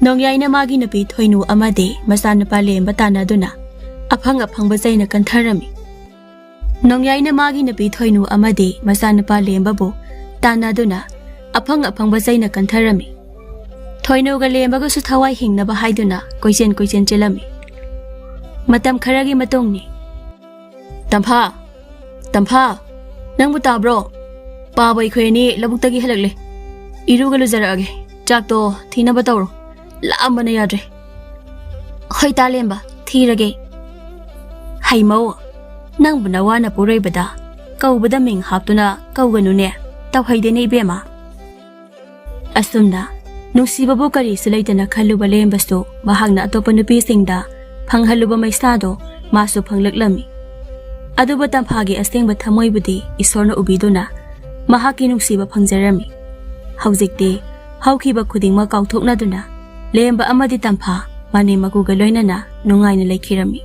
ꯅꯣꯡꯌꯥꯏꯅ ꯃꯥꯒꯤ ꯅꯨꯄꯤ ꯊꯣꯏꯅꯨ ꯑꯃꯗꯤ ꯃꯆꯥꯅꯨꯄꯥ ꯂꯦꯝꯕ ꯇꯥꯟꯅꯗꯨꯅ ꯑꯐꯪ ꯑꯐꯪꯕ ꯆꯩꯅ ꯀꯟꯊꯔꯝꯃꯤ꯫ ꯅꯣꯡꯌꯥꯏꯅ ꯃꯥꯒꯤ ꯅꯨꯄꯤ ꯊꯣꯏꯅꯨ ꯑꯃꯗꯤ ꯃꯆꯥꯅꯨꯄꯥ ꯂꯦꯝꯕꯕꯨ ꯇꯥꯟꯅꯗꯨꯅ ꯑꯐꯪ ꯑꯐꯪꯕ ꯆꯩꯅ ꯀꯟꯊꯔꯝꯃꯤ꯫ ꯊꯣꯏꯅꯨꯒ ꯂꯦꯝꯕꯒꯁꯨ ꯊꯋꯥꯏ ꯍꯤꯡꯅꯕ ꯍꯥꯏꯗꯨꯅ ꯀꯣꯏꯆꯦꯟ ꯀꯣꯏꯆꯦꯟ ꯆꯦꯜꯂꯝꯃꯤ꯫ ꯃꯇꯝ ꯈꯔꯒꯤ ꯃꯇꯨꯡꯅꯤ꯫ "ꯇꯝꯐꯥ! ꯇꯝꯐꯥ! ꯅꯪꯕꯨ ꯇꯥꯕ꯭ꯔꯣ? ꯄꯥꯕ ꯑꯩꯈꯣꯏ ꯑꯅꯤ ꯂꯧꯕꯨꯛꯇꯒꯤ ꯍꯜꯂꯛꯂꯦ꯫ ꯏꯔꯨꯒ ꯂꯨꯖꯔꯛꯑꯒꯦ꯫ ꯆꯥꯛꯇꯣ ꯊꯤꯅꯕ ꯇꯧꯔꯣ꯫ ꯂꯥꯝꯕꯅ ꯌꯥꯗ꯭ꯔꯦ꯫" "ꯍꯣꯏ ꯇꯥ ꯂꯦꯝꯕ, ꯊꯤꯔꯒꯦ꯫" "ꯍꯩꯃꯧ, ꯅꯪꯕꯨ ꯅꯋꯥꯅ ꯄꯣꯔꯣꯏꯕꯗ ꯀꯧꯕꯗ ꯃꯤꯡ ꯍꯥꯞꯇꯨꯅ ꯀꯧꯒꯅꯨꯅꯦ꯫ ꯇꯧꯍꯩꯗꯦꯅꯦ ꯏꯕꯦꯝꯃ꯫" ꯑꯁꯨꯝꯅ ꯅꯨꯡꯁꯤꯕꯕꯨ ꯀꯔꯤꯁꯨ ꯂꯩꯇꯅ ꯈꯜꯂꯨꯕ ꯂꯦꯝꯕꯁꯨ ꯃꯍꯥꯛꯅ ꯑꯇꯣꯞꯄ ꯅꯨꯄꯤꯁꯤꯡꯗ ꯐꯪꯍꯜꯂꯨꯕ ꯃꯩꯁꯥꯗꯣ ꯃꯥꯁꯨ ꯐꯪꯂꯛꯂꯝꯃꯤ꯫ ꯑꯗꯨꯕꯨ ꯇꯝꯐꯥꯒꯤ ꯑꯁꯦꯡꯕ ꯊꯃꯣꯏꯕꯨꯗꯤ ꯏꯁꯣꯔꯅ ꯎꯕꯤꯗꯨꯅ ꯃꯍꯥꯛꯀꯤ ꯅꯨꯡꯁꯤꯕ ꯐꯪꯖꯔꯝꯃꯤ꯫ ꯍꯧꯖꯤꯛꯇꯤ ꯍꯧꯈꯤꯕ ꯈꯨꯗꯤꯡꯃꯛ ꯀꯥꯎꯊꯣꯛꯅꯗꯨꯅ ꯂꯦꯝꯕ ꯑꯃꯗꯤ ꯇꯝꯐꯥ ꯃꯅꯦꯝ ꯃꯀꯨꯒ ꯂꯣꯏꯅꯅ ꯅꯨꯡꯉꯥꯏꯅ ꯂꯩꯈꯤꯔꯝꯃꯤ꯫